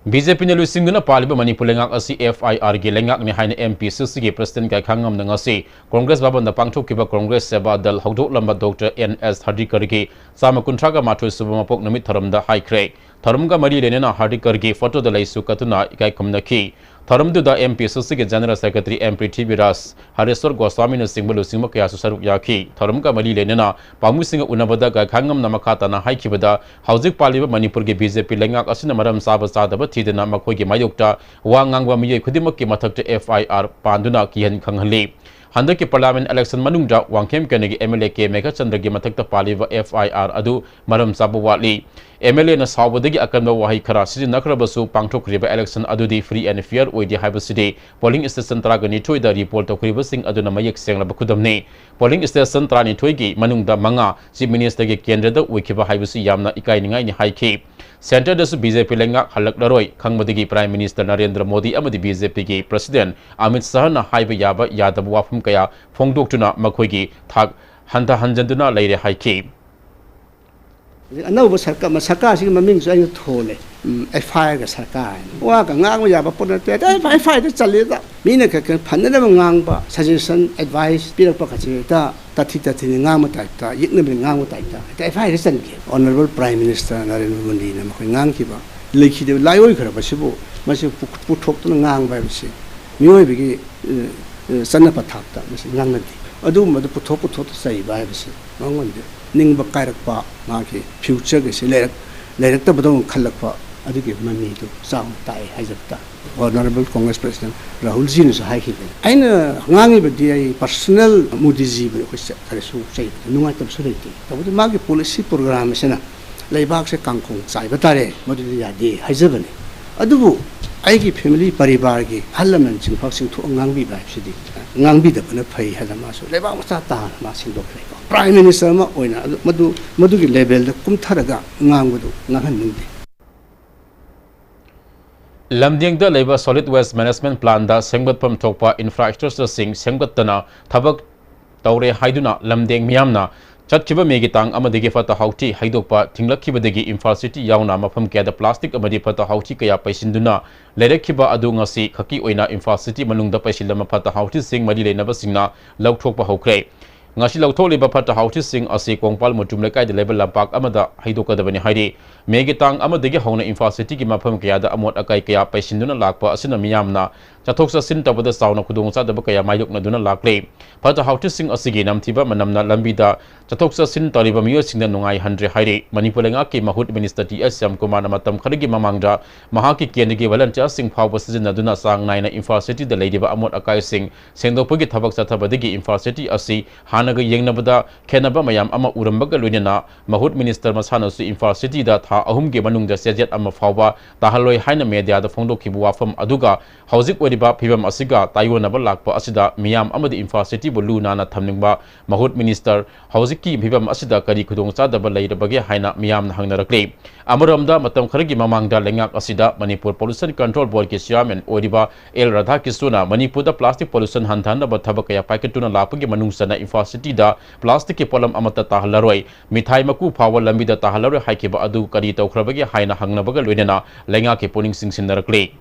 ꯕꯤ ꯖꯦ ꯄꯤꯅ ꯂꯨꯆꯤꯡꯗꯨꯅ ꯄꯥꯜꯂꯤꯕ ꯃꯅꯤꯄꯨꯔ ꯂꯩꯉꯥꯛ ꯑꯁꯤ ꯑꯦꯐ ꯑꯥꯏ ꯑꯥꯔꯒꯤ ꯂꯩꯉꯥꯛꯅꯤ ꯍꯥꯏꯅ ꯑꯦꯝ ꯄꯤ ꯁꯤ ꯁꯤꯒꯤ ꯄ꯭ꯔꯁꯤꯗꯦꯟ ꯒꯥꯏꯈꯥꯉꯝꯅ ꯉꯁꯤ ꯀꯣꯡꯒ꯭ꯔꯦꯁ ꯚꯕꯟꯗ ꯄꯥꯡꯊꯣꯛꯈꯤꯕ ꯀꯣꯡꯒ꯭ꯔꯦꯁ ꯁꯦꯕꯥ ꯗꯜ ꯍꯧꯗꯣꯛꯂꯝꯕ ꯗꯣꯛꯇꯔ ꯑꯦꯟ ꯑꯦꯁ ꯍꯔꯗꯤꯀꯔꯒꯤ ꯆꯥꯝꯃ ꯀꯨꯟꯊ꯭ꯔꯥꯒ ꯃꯥꯊꯣꯏ ꯁꯨꯕ ꯃꯄꯣꯛ ꯅꯨꯃꯤꯠ ꯊꯧꯔꯝꯗ ꯍꯥꯏꯈ꯭ꯔꯦ꯫ ꯊꯧꯔꯝꯒ ꯃꯔꯤ ꯂꯩꯅꯅ ꯍꯔꯗꯤꯀꯔꯒꯤ ꯐꯣꯇꯣꯗ ꯂꯩꯁꯨ ꯀꯠꯇꯨꯅ ꯏꯀꯥꯏ ꯈꯨꯝꯅꯈꯤ꯫ ꯊꯧꯔꯝꯗꯨꯗ ꯑꯦꯝ ꯄꯤ ꯁꯤ ꯁꯤꯒꯤ ꯖꯦꯅꯔꯦꯜ ꯁꯦꯀ꯭ꯔꯦꯇꯔꯤ ꯑꯦꯝ ꯄ꯭ꯔꯤꯊꯤꯕꯤꯔꯥꯖ, ꯍꯔꯦꯁ꯭ꯋꯔ ꯒꯣꯁ꯭ꯋꯥꯃꯤꯅꯆꯤꯡꯕ ꯂꯨꯆꯤꯡꯕ ꯀꯌꯥꯁꯨ ꯁꯔꯨꯛ ꯌꯥꯈꯤ꯫ ꯊꯧꯔꯝꯒ ꯃꯔꯤ ꯂꯩꯅꯅ ꯄꯥꯎꯃꯤꯁꯤꯡꯒ ꯎꯅꯕꯗ ꯒꯥꯏꯈꯥꯉꯝꯅ ꯃꯈꯥ ꯇꯥꯅ ꯍꯥꯏꯈꯤꯕꯗ, ꯍꯧꯖꯤꯛ ꯄꯥꯜꯂꯤꯕ ꯃꯅꯤꯄꯨꯔꯒꯤ ꯕꯤ ꯖꯦ ꯄꯤ ꯂꯩꯉꯥꯛ ꯑꯁꯤꯅ ꯃꯔꯝ ꯆꯥꯕ ꯆꯥꯗꯕ ꯊꯤꯗꯅ ꯃꯈꯣꯏꯒꯤ ꯃꯥꯌꯣꯛꯇ ꯋꯥ ꯉꯥꯡꯕ ꯃꯤꯑꯣꯏ ꯈꯨꯗꯤꯡꯃꯛꯀꯤ ꯃꯊꯛꯇ ꯑꯦꯐ ꯑꯥꯏ ꯑꯥꯔ ꯄꯥꯟꯗꯨꯅ ꯀꯤꯍꯟ ꯈꯪꯍꯜꯂꯤ꯫ ꯍꯟꯗꯛꯀꯤ ꯄꯥꯔꯂꯤꯌꯥꯃꯦꯟꯠ ꯏꯂꯦꯛꯁꯟ ꯃꯅꯨꯡꯗ ꯋꯥꯡꯈꯦꯝ ꯀꯦꯟꯗ꯭ꯔꯒꯤ ꯑꯦꯝ ꯑꯦꯜ ꯑꯦ ꯀꯦ ꯃꯦꯘꯆꯟꯗ꯭ꯔꯒꯤ ꯃꯊꯛꯇ ꯄꯥꯜꯂꯤꯕ ꯑꯦꯐ ꯑꯥꯏ ꯑꯥꯔ ꯑꯗꯨ ꯃꯔꯝ ꯆꯥꯕ ꯋꯥꯠꯂꯤ꯫ ꯑꯦꯝ ꯑꯦꯜ ꯑꯦꯅ ꯁꯥꯎꯕꯗꯒꯤ ꯑꯀꯟꯕ ꯋꯥꯍꯩ ꯈꯔ ꯁꯤꯖꯤꯟꯅꯈ꯭ꯔꯕꯁꯨ, ꯄꯥꯡꯊꯣꯛꯈ꯭ꯔꯤꯕ ꯏꯂꯦꯛꯁꯟ ꯑꯗꯨꯗꯤ ꯐ꯭ꯔꯤ ꯑꯦꯟ ꯐꯤꯌꯔ ꯑꯣꯏꯗꯦ ꯍꯥꯏꯕꯁꯤꯗꯤ ꯄꯣꯂꯤꯡ ꯁ꯭ꯇꯦꯁꯟ ꯇꯔꯥꯒ ꯅꯤꯊꯣꯏꯗ ꯔꯤꯄꯣꯜ ꯇꯧꯈ꯭ꯔꯤꯕꯁꯤꯡ ꯑꯗꯨꯅ ꯃꯌꯦꯛ ꯁꯦꯡꯂꯕ ꯈꯨꯗꯝꯅꯤ꯫ ꯄꯣꯂꯤꯡ ꯁ꯭ꯇꯦꯁꯟ ꯇꯔꯥꯅꯤꯊꯣꯏꯒꯤ ꯃꯅꯨꯡꯗ ꯃꯉꯥ ꯆꯤꯐ ꯃꯤꯅꯤꯁꯇꯔꯒꯤ ꯀꯦꯟꯗ꯭ꯔꯗ ꯑꯣꯏꯈꯤꯕ ꯍꯥꯏꯕꯁꯤ ꯌꯥꯝꯅ ꯏꯀꯥꯏꯅꯤꯡꯉꯥꯏꯅꯤ ꯍꯥꯏꯈꯤ꯫ ꯁꯦꯟꯇꯔꯗꯁꯨ ꯕꯤ ꯖꯦ ꯄꯤ ꯂꯩꯉꯥꯛ ꯍꯜꯂꯛꯂꯔꯣꯏ ꯈꯪꯕꯗꯒꯤ ꯄ꯭ꯔꯥꯏꯝ ꯃꯤꯅꯤꯁꯇꯔ ꯅꯔꯦꯟꯗ꯭ꯔ ꯃꯣꯗꯤ ꯑꯃꯗꯤ ꯕꯤ ꯖꯦ ꯄꯤꯒꯤ ꯄ꯭ꯔꯁꯤꯗꯦꯟꯠ ꯑꯃꯤꯠ ꯁꯍꯥꯅ ꯍꯥꯏꯕ ꯌꯥꯕ ꯌꯥꯗꯕ ꯋꯥꯐꯝ ꯀꯌꯥ ꯐꯣꯡꯗꯣꯛꯇꯨꯅ ꯃꯈꯣꯏꯒꯤ ꯊꯥꯛ ꯍꯟꯊꯍꯟꯖꯟꯗꯨꯅ ꯂꯩꯔꯦ ꯍꯥꯏꯈꯤ꯫ ꯍꯧꯖꯤꯛ ꯑꯅꯧꯕ ꯁꯔꯀꯥꯔ, ꯁꯔꯀꯥꯔꯁꯤꯒꯤ ꯃꯃꯤꯡꯁꯨ ꯑꯩꯅ ꯊꯣꯜꯂꯦ, ꯎꯝ, ꯑꯦꯐ ꯑꯥꯏ ꯑꯥꯔꯒ ꯁꯔꯀꯥꯔ ꯍꯥꯏꯅ꯫ ꯋꯥꯒ ꯉꯥꯡꯕ ꯌꯥꯕ ꯄꯣꯠ ꯅꯠꯇꯦ꯫ ꯑꯗ ꯑꯦꯐ ꯑꯥꯏ ꯑꯥꯔꯗ ꯆꯜꯂꯦꯗ꯫ ꯃꯤꯅ ꯈꯔ ꯈꯔ ꯐꯅꯅꯕ ꯉꯥꯡꯕ, ꯁꯖꯦꯁꯟ, ꯑꯦꯗꯚꯥꯏꯁ ꯄꯤꯔꯛꯄ ꯈꯛꯁꯦ ꯍꯦꯛꯇ ꯇꯥꯊꯤ ꯇꯥꯊꯤꯅ ꯉꯥꯡꯕ ꯇꯥꯏꯞꯇ, ꯌꯦꯛꯅꯕꯅ ꯉꯥꯡꯕ ꯇꯥꯏꯞꯇ ꯍꯦꯛꯇ ꯑꯦꯐ ꯑꯥꯏ ꯑꯥꯔꯗ ꯆꯟꯒꯦ꯫ ꯑꯣꯅꯔꯦꯕꯜ ꯄ꯭ꯔꯥꯏꯝ ꯃꯤꯅꯤꯁꯇꯔ ꯅꯔꯦꯟꯗ꯭ꯔ ꯃꯣꯗꯤꯅ ꯃꯈꯣꯏ ꯉꯥꯡꯈꯤꯕ ꯂꯩꯈꯤꯗꯕ ꯂꯥꯏꯑꯣꯏꯈ꯭ꯔꯕꯁꯤꯕꯨ ꯃꯁꯤ ꯄꯨ-, ꯄꯨꯊꯣꯛꯇꯨꯅ ꯉꯥꯡꯕ ꯍꯥꯏꯕꯁꯤ ꯃꯤꯑꯣꯏꯕꯒꯤ, ꯑ, ꯑ, ꯆꯠꯅ ꯄꯊꯥꯞꯇ ꯃꯁꯤ ꯉꯥꯡꯅꯗꯦ꯫ ꯑꯗꯨꯒꯨꯝꯕꯗꯨ ꯄꯨꯊꯣꯛ ꯄꯨꯊꯣꯛꯇ ꯆꯩꯕ ꯍꯥꯏꯕꯁꯤ ꯃꯉꯣꯟꯗ ꯅꯤꯡꯕ ꯀꯥꯏꯔꯛꯄ, ꯃꯥꯒꯤ ꯐ꯭ꯌꯨꯆꯔꯒꯁꯦ ꯂꯩꯔꯛ-, ꯂꯩꯔꯛꯇꯕꯗꯧꯅ ꯈꯜꯂꯛꯄ, ꯑꯗꯨꯒꯤ ꯃꯃꯤꯗꯨ ꯆꯥꯎꯅ ꯇꯥꯛꯑꯦ ꯍꯥꯏꯖꯕ ꯇꯥꯔꯦ꯫ ꯑꯣꯅꯔꯦꯕꯜ ꯀꯣꯡꯒ꯭ꯔꯦꯁ ꯄ꯭ꯔꯁꯤꯗꯦꯟꯠ ꯔꯥꯍꯨꯜꯖꯤꯅꯁꯨ ꯍꯥꯏꯈꯤꯕꯅꯤ꯫ ꯑꯩꯅ ꯉꯥꯡꯉꯤꯕꯗꯤ ꯑꯩ ꯄꯔꯁꯅꯦꯜ ꯃꯣꯗꯤꯖꯤꯕꯨ ꯑꯩꯈꯣꯏ ꯆ-, ꯀꯔꯤꯁꯨ ꯆꯩꯕꯗ ꯅꯨꯡꯉꯥꯏꯇꯕꯁꯨ ꯂꯩꯇꯦ꯫ ꯇꯧꯕꯗꯤ ꯃꯥꯒꯤ ꯄꯣꯂꯤꯁꯤ ꯄ꯭ꯔꯣꯒ꯭ꯔꯥꯝ ꯑꯁꯤꯅ ꯂꯩꯕꯥꯛꯁꯦ ꯀꯥꯡꯈꯣꯡ ꯆꯥꯏꯕ ꯇꯥꯔꯦ, ꯃꯗꯨꯗꯤ ꯌꯥꯗꯦ ꯍꯥꯏꯖꯕꯅꯤ꯫ ꯑꯗꯨꯕꯨ ꯑꯩꯒꯤ ꯐꯦꯃꯤꯂꯤ ꯄꯔꯤꯕꯥꯔꯒꯤ ꯑꯍꯜ ꯂꯃꯟꯁꯤꯡ ꯐꯥꯎ ꯆꯤꯡꯊꯣꯛꯑ ꯉꯥꯡꯕꯤꯕ ꯍꯥꯏꯕꯁꯤꯗꯤ ꯉꯥꯡꯕꯤꯗꯕꯅ ꯐꯩ ꯍꯥꯏꯅ ꯃꯥꯁꯨ ꯂꯩꯕꯥꯛ ꯃꯆꯥ ꯇꯥꯅ ꯃꯥ ꯁꯦꯝꯗꯣꯛꯈ꯭ꯔꯦꯀꯣ꯫ ꯄ꯭ꯔꯥꯏꯝ ꯃꯤꯅꯤꯁꯇꯔ ꯑꯃ ꯑꯣꯏꯅ ꯑꯗꯨ, ꯃꯗꯨ, ꯃꯗꯨꯒꯤ ꯂꯦꯚꯦꯜꯗ ꯀꯨꯝꯊꯔꯒ ꯉꯥꯡꯕꯗꯨ ꯉꯥꯡꯍꯟꯅꯤꯡꯗꯦ꯫ ꯂꯝꯗꯤꯡꯗ ꯂꯩꯕ ꯁꯣꯂꯤꯗ ꯋꯦꯁ꯭ꯠ ꯃꯦꯅꯦꯖꯃꯦꯟꯠ ꯄ꯭ꯂꯥꯟꯠꯗ ꯁꯦꯝꯒꯠꯐꯝ ꯊꯣꯛꯄ ꯏꯟꯐ꯭ꯔꯥꯁ꯭ꯇ꯭ꯔꯛꯆꯔꯁꯤꯡ ꯁꯦꯝꯒꯠꯇꯅ ꯊꯕꯛ ꯇꯧꯔꯦ ꯍꯥꯏꯗꯨꯅ ꯂꯝꯗꯦꯡ ꯃꯤꯌꯥꯝꯅ ꯆꯠꯈꯤꯕ ꯃꯦꯒꯤ ꯇꯥꯡ ꯑꯃꯗꯒꯤ ꯐꯠꯇ ꯍꯥꯎꯊꯤ ꯍꯩꯗꯣꯛꯄ ꯊꯤꯡꯂꯛꯈꯤꯕꯗꯒꯤ ꯏꯝꯐꯥꯜ ꯁꯤꯇꯤ ꯌꯥꯎꯅ ꯃꯐꯝ ꯀꯌꯥꯗ ꯄ꯭ꯂꯥꯁꯇꯤꯛ ꯑꯃꯗꯤ ꯐꯠꯇ ꯍꯥꯎꯊꯤ ꯀꯌꯥ ꯄꯩꯁꯤꯟꯗꯨꯅ ꯂꯩꯔꯛꯈꯤꯕ ꯑꯗꯨ ꯉꯁꯤ ꯈꯛꯀꯤ ꯑꯣꯏꯅ ꯏꯝꯐꯥꯜ ꯁꯤꯇꯤ ꯃꯅꯨꯡꯗ ꯄꯩꯁꯤꯜꯂꯝꯕ ꯐꯠꯇ ꯍꯥꯎꯊꯤꯁꯤꯡ ꯃꯔꯤ ꯂꯩꯅꯕꯁꯤꯡꯅ ꯂꯧꯊꯣꯛꯄ ꯍꯧꯈ꯭ꯔꯦ꯫ ꯉꯁꯤ ꯂꯧꯊꯣꯛꯂꯤꯕ ꯐꯠꯇ ꯍꯥꯎꯊꯤꯁꯤꯡ ꯑꯁꯤ ꯀꯣꯡꯄꯥꯜ ꯃꯨꯇꯨꯝ ꯂꯩꯀꯥꯏꯗ ꯂꯩꯕ ꯂꯝꯄꯥꯛ ꯑꯃꯗ ꯍꯩꯗꯣꯛꯀꯗꯕꯅꯤ ꯍꯥꯏꯔꯤ꯫ ꯃꯦꯒꯤ ꯇꯥꯡ ꯑꯃꯗꯒꯤ ꯍꯧꯅ ꯏꯝꯐꯥꯜ ꯁꯤꯇꯤꯒꯤ ꯃꯐꯝ ꯀꯌꯥꯗ ꯑꯃꯣꯠ ꯑꯀꯥꯏ ꯀꯌꯥ ꯄꯩꯁꯤꯟꯗꯨꯅ ꯂꯥꯛꯄ ꯑꯁꯤꯅ ꯃꯤꯌꯥꯝꯅ ꯆꯠꯊꯣꯛ ꯆꯠꯁꯤꯟ ꯇꯧꯕꯗ ꯆꯥꯎꯅ ꯈꯨꯗꯣꯡꯆꯥꯗꯕ ꯀꯌꯥ ꯃꯥꯌꯣꯛꯅꯗꯨꯅ ꯂꯥꯛꯂꯤ꯫ ꯐꯠꯇ ꯍꯥꯎꯊꯤꯁꯤꯡ ꯑꯁꯤꯒꯤ ꯅꯝꯊꯤꯕ ꯃꯅꯝꯅ ꯂꯝꯕꯤꯗ ꯆꯠꯊꯣꯛ ꯆꯠꯁꯤꯟ ꯇꯧꯔꯤꯕ ꯃꯤꯑꯣꯏꯁꯤꯡꯗ ꯅꯨꯡꯉꯥꯏꯍꯟꯗ꯭ꯔꯦ ꯍꯥꯏꯔꯤ꯫ ꯃꯅꯤꯄꯨꯔ ꯂꯩꯉꯥꯛꯀꯤ ꯃꯍꯨꯠ ꯃꯤꯅꯤꯁꯇꯔ ꯇꯤ ꯑꯦꯁ ꯁ꯭ꯌꯥꯝꯀꯨꯃꯥꯔꯅ ꯃꯇꯝ ꯈꯔꯒꯤ ꯃꯃꯥꯡꯗ ꯃꯍꯥꯛꯀꯤ ꯀꯦꯟꯗ꯭ꯔꯒꯤ ꯚꯣꯂꯟꯇꯤꯌꯔꯁꯤꯡ ꯐꯥꯎꯕ ꯁꯤꯖꯤꯟꯅꯗꯨꯅ ꯆꯥꯡ ꯅꯥꯏꯅ ꯏꯝꯐꯥꯜ ꯁꯤꯇꯤꯗ ꯂꯩꯔꯤꯕ ꯑꯃꯣꯠ ꯑꯀꯥꯏꯁꯤꯡ ꯁꯦꯡꯗꯣꯛꯄꯒꯤ ꯊꯕꯛ ꯆꯠꯊꯕꯗꯒꯤ ꯏꯝꯐꯥꯜ ꯁꯤꯇꯤ ꯑꯁꯤ ꯍꯥꯟꯅꯒ ꯌꯦꯡꯅꯕꯗ ꯈꯦꯠꯅꯕ ꯃꯌꯥꯝ ꯑꯃ ꯎꯔꯝꯕꯒ ꯂꯣꯏꯅꯅ ꯃꯍꯨꯠ ꯃꯤꯅꯤꯁꯇꯔ ꯃꯁꯥꯅꯁꯨ ꯏꯝꯐꯥꯜ ꯁꯤꯇꯤꯗ ꯊꯥ ꯑꯍꯨꯝꯒꯤ ꯃꯅꯨꯡꯗ ꯆꯦꯖꯦꯠ ꯑꯃ ꯐꯥꯎꯕ ꯇꯥꯍꯜꯂꯣꯏ ꯍꯥꯏꯅ ꯃꯦꯗꯤꯌꯥꯗ ꯐꯣꯡꯗꯣꯛꯈꯤꯕ ꯋꯥꯐꯝ ꯑꯗꯨꯒ ꯍꯧꯖꯤꯛ ꯑꯣꯏꯔꯤꯕ ꯐꯤꯕꯝ ꯑꯁꯤꯒ ꯇꯥꯏꯑꯣꯟꯅꯕ ꯂꯥꯛꯄ ꯑꯁꯤꯗ ꯃꯤꯌꯥꯝ ꯑꯃꯗꯤ ꯏꯝꯐꯥꯜ ꯁꯤꯇꯤꯕꯨ ꯂꯨ ꯅꯥꯟꯅ ꯊꯝꯅꯤꯡꯕ ꯃꯍꯨꯠ ꯃꯤꯅꯤꯁꯇꯔ ꯍꯧꯖꯤꯛꯀꯤ ꯐꯤꯕꯝ ꯑꯁꯤꯗ ꯀꯔꯤ ꯈꯨꯗꯣꯡꯆꯥꯗꯕ ꯂꯩꯔꯕꯒꯦ ꯍꯥꯏꯅ ꯃꯤꯌꯥꯝꯅ ꯍꯪꯅꯔꯛꯂꯤ꯫ ꯑꯃꯔꯣꯝꯗ ꯃꯇꯝ ꯈꯔꯒꯤ ꯃꯃꯥꯡꯗ ꯂꯩꯉꯥꯛ ꯑꯁꯤꯗ ꯃꯅꯤꯄꯨꯔ ꯄꯣꯂꯨꯁꯟ ꯀꯟꯇ꯭ꯔꯣꯜ ꯕꯣꯔꯗꯀꯤ ꯆꯤꯌꯥꯔꯃꯦꯟ ꯑꯣꯏꯔꯤꯕ ꯑꯦꯜ ꯔꯥꯙꯥꯀ꯭ꯔꯤꯁꯅꯅ ꯃꯅꯤꯄꯨꯔꯗ ꯄ꯭ꯂꯥꯁꯇꯤꯛ ꯄꯣꯂꯨꯁꯟ ꯍꯟꯊꯍꯟꯅꯕ ꯊꯕꯛ ꯀꯌꯥ ꯄꯥꯏꯈꯠꯇꯨꯅ ꯂꯥꯛꯄꯒꯤ ꯃꯅꯨꯡ ꯆꯟꯅ ꯏꯝꯐꯥꯜ ꯁꯤꯇꯤꯗ ꯄ꯭ꯂꯥꯁꯇꯤꯛꯀꯤ ꯄꯣꯠꯂꯝ ꯑꯃꯠꯇ ꯇꯥꯍꯜꯂꯔꯣꯏ, ꯃꯤꯊꯥꯏ ꯃꯀꯨ ꯐꯥꯎꯕ ꯂꯝꯕꯤꯗ ꯇꯥꯍꯜꯂꯔꯣꯏ ꯍꯥꯏꯈꯤꯕ ꯑꯗꯨ ꯀꯔꯤ ꯇꯧꯈ꯭ꯔꯕꯒꯦ ꯍꯥꯏꯅ ꯍꯪꯅꯕꯒ ꯂꯣꯏꯅꯅ ꯂꯩꯉꯥꯛꯀꯤ ꯄꯨꯛꯅꯤꯡ ꯆꯤꯡꯁꯤꯟꯅꯔꯛꯂꯤ꯫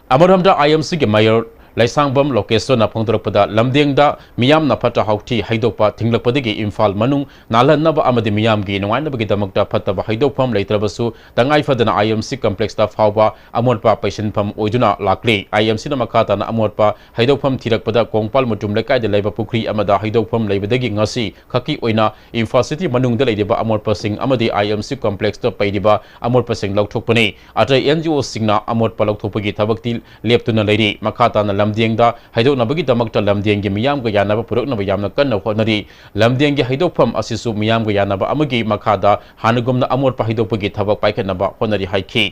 ꯑꯃꯔꯣꯝꯗ ꯑꯥꯏ ꯑꯦꯝ ꯁꯤꯒꯤ ꯃꯦꯌꯔ ꯂꯩꯁꯥꯡꯕꯝ ꯂꯣꯀꯦꯁꯣꯔꯅ ꯐꯣꯡꯗꯣꯔꯛꯄꯗ, ꯂꯝꯗꯦꯡꯗ ꯃꯤꯌꯥꯝꯅ ꯐꯠꯇ ꯍꯥꯎꯊꯤ ꯍꯩꯗꯣꯛꯄ ꯊꯤꯡꯂꯛꯄꯗꯒꯤ ꯏꯝꯐꯥꯜ ꯃꯅꯨꯡ ꯅꯥꯜꯍꯟꯅꯕ ꯑꯃꯗꯤ ꯃꯤꯌꯥꯝꯒꯤ ꯅꯨꯡꯉꯥꯏꯅꯕꯒꯤꯗꯃꯛꯇ ꯐꯠꯇꯕ ꯍꯩꯗꯣꯛꯐꯝ ꯂꯩꯇ꯭ꯔꯕꯁꯨ ꯇꯉꯥꯏ ꯐꯗꯅ ꯑꯥꯏ ꯑꯦꯝ ꯁꯤ ꯀꯝꯄ꯭ꯂꯦꯛꯁꯇ ꯐꯥꯎꯕ ꯑꯃꯣꯠꯄ ꯄꯩꯁꯤꯟꯐꯝ ꯑꯣꯏꯗꯨꯅ ꯂꯥꯛꯂꯤ꯫ ꯑꯥꯏ ꯑꯦꯝ ꯁꯤꯅ ꯃꯈꯥ ꯇꯥꯅ ꯑꯃꯣꯠꯄ ꯍꯩꯗꯣꯛꯐꯝ ꯊꯤꯔꯛꯄꯗ ꯀꯣꯡꯄꯥꯜ ꯃꯨꯇꯨꯝ ꯂꯩꯀꯥꯏꯗ ꯂꯩꯕ ꯄꯨꯈ꯭ꯔꯤ ꯑꯃꯗ ꯍꯩꯗꯣꯛꯐꯝ ꯂꯩꯕꯗꯒꯤ ꯉꯁꯤ ꯈꯛꯀꯤ ꯑꯣꯏꯅ ꯏꯝꯐꯥꯜ ꯁꯤꯇꯤ ꯃꯅꯨꯡꯗ ꯂꯩꯔꯤꯕ ꯑꯃꯣꯠꯄꯁꯤꯡ ꯑꯃꯗꯤ ꯑꯥꯏ ꯑꯦꯝ ꯁꯤ ꯀꯝꯄ꯭ꯂꯦꯛꯁꯇ ꯄꯩꯔꯤꯕ ꯑꯃꯣꯠꯄꯁꯤꯡ ꯂꯧꯊꯣꯛꯄꯅꯤ꯫ ꯑꯇꯩ ꯑꯦꯟ ꯖꯤ ꯑꯣꯁꯤꯡꯅ ꯑꯃꯣꯠꯄ ꯂꯧꯊꯣꯛꯄꯒꯤ ꯊꯕꯛꯇꯤ ꯂꯦꯞꯇꯨꯅ ꯂꯩꯔꯤ꯫ ꯃꯈꯥ ꯇꯥꯅ ꯂꯝꯗꯦꯡꯗ ꯍꯩꯗꯣꯛꯅꯕꯒꯤꯗꯃꯛꯇ ꯂꯝꯗꯦꯡꯒꯤ ꯃꯤꯌꯥꯝꯒ ꯌꯥꯅꯕ ꯄꯨꯔꯛꯅꯕ ꯌꯥꯝꯅ ꯀꯟꯅ ꯍꯣꯠꯅꯔꯤ꯫ ꯂꯝꯗꯦꯡꯒꯤ ꯍꯩꯗꯣꯛꯐꯝ ꯑꯁꯤꯁꯨ ꯃꯤꯌꯥꯝꯒ ꯌꯥꯅꯕ ꯑꯃꯒꯤ ꯃꯈꯥꯗ ꯍꯥꯟꯅꯒꯨꯝꯅ ꯑꯃꯣꯠꯄ ꯍꯩꯗꯣꯛꯄꯒꯤ ꯊꯕꯛ ꯄꯥꯏꯈꯠꯅꯕ ꯍꯣꯠꯅꯔꯤ ꯍꯥꯏꯈꯤ꯫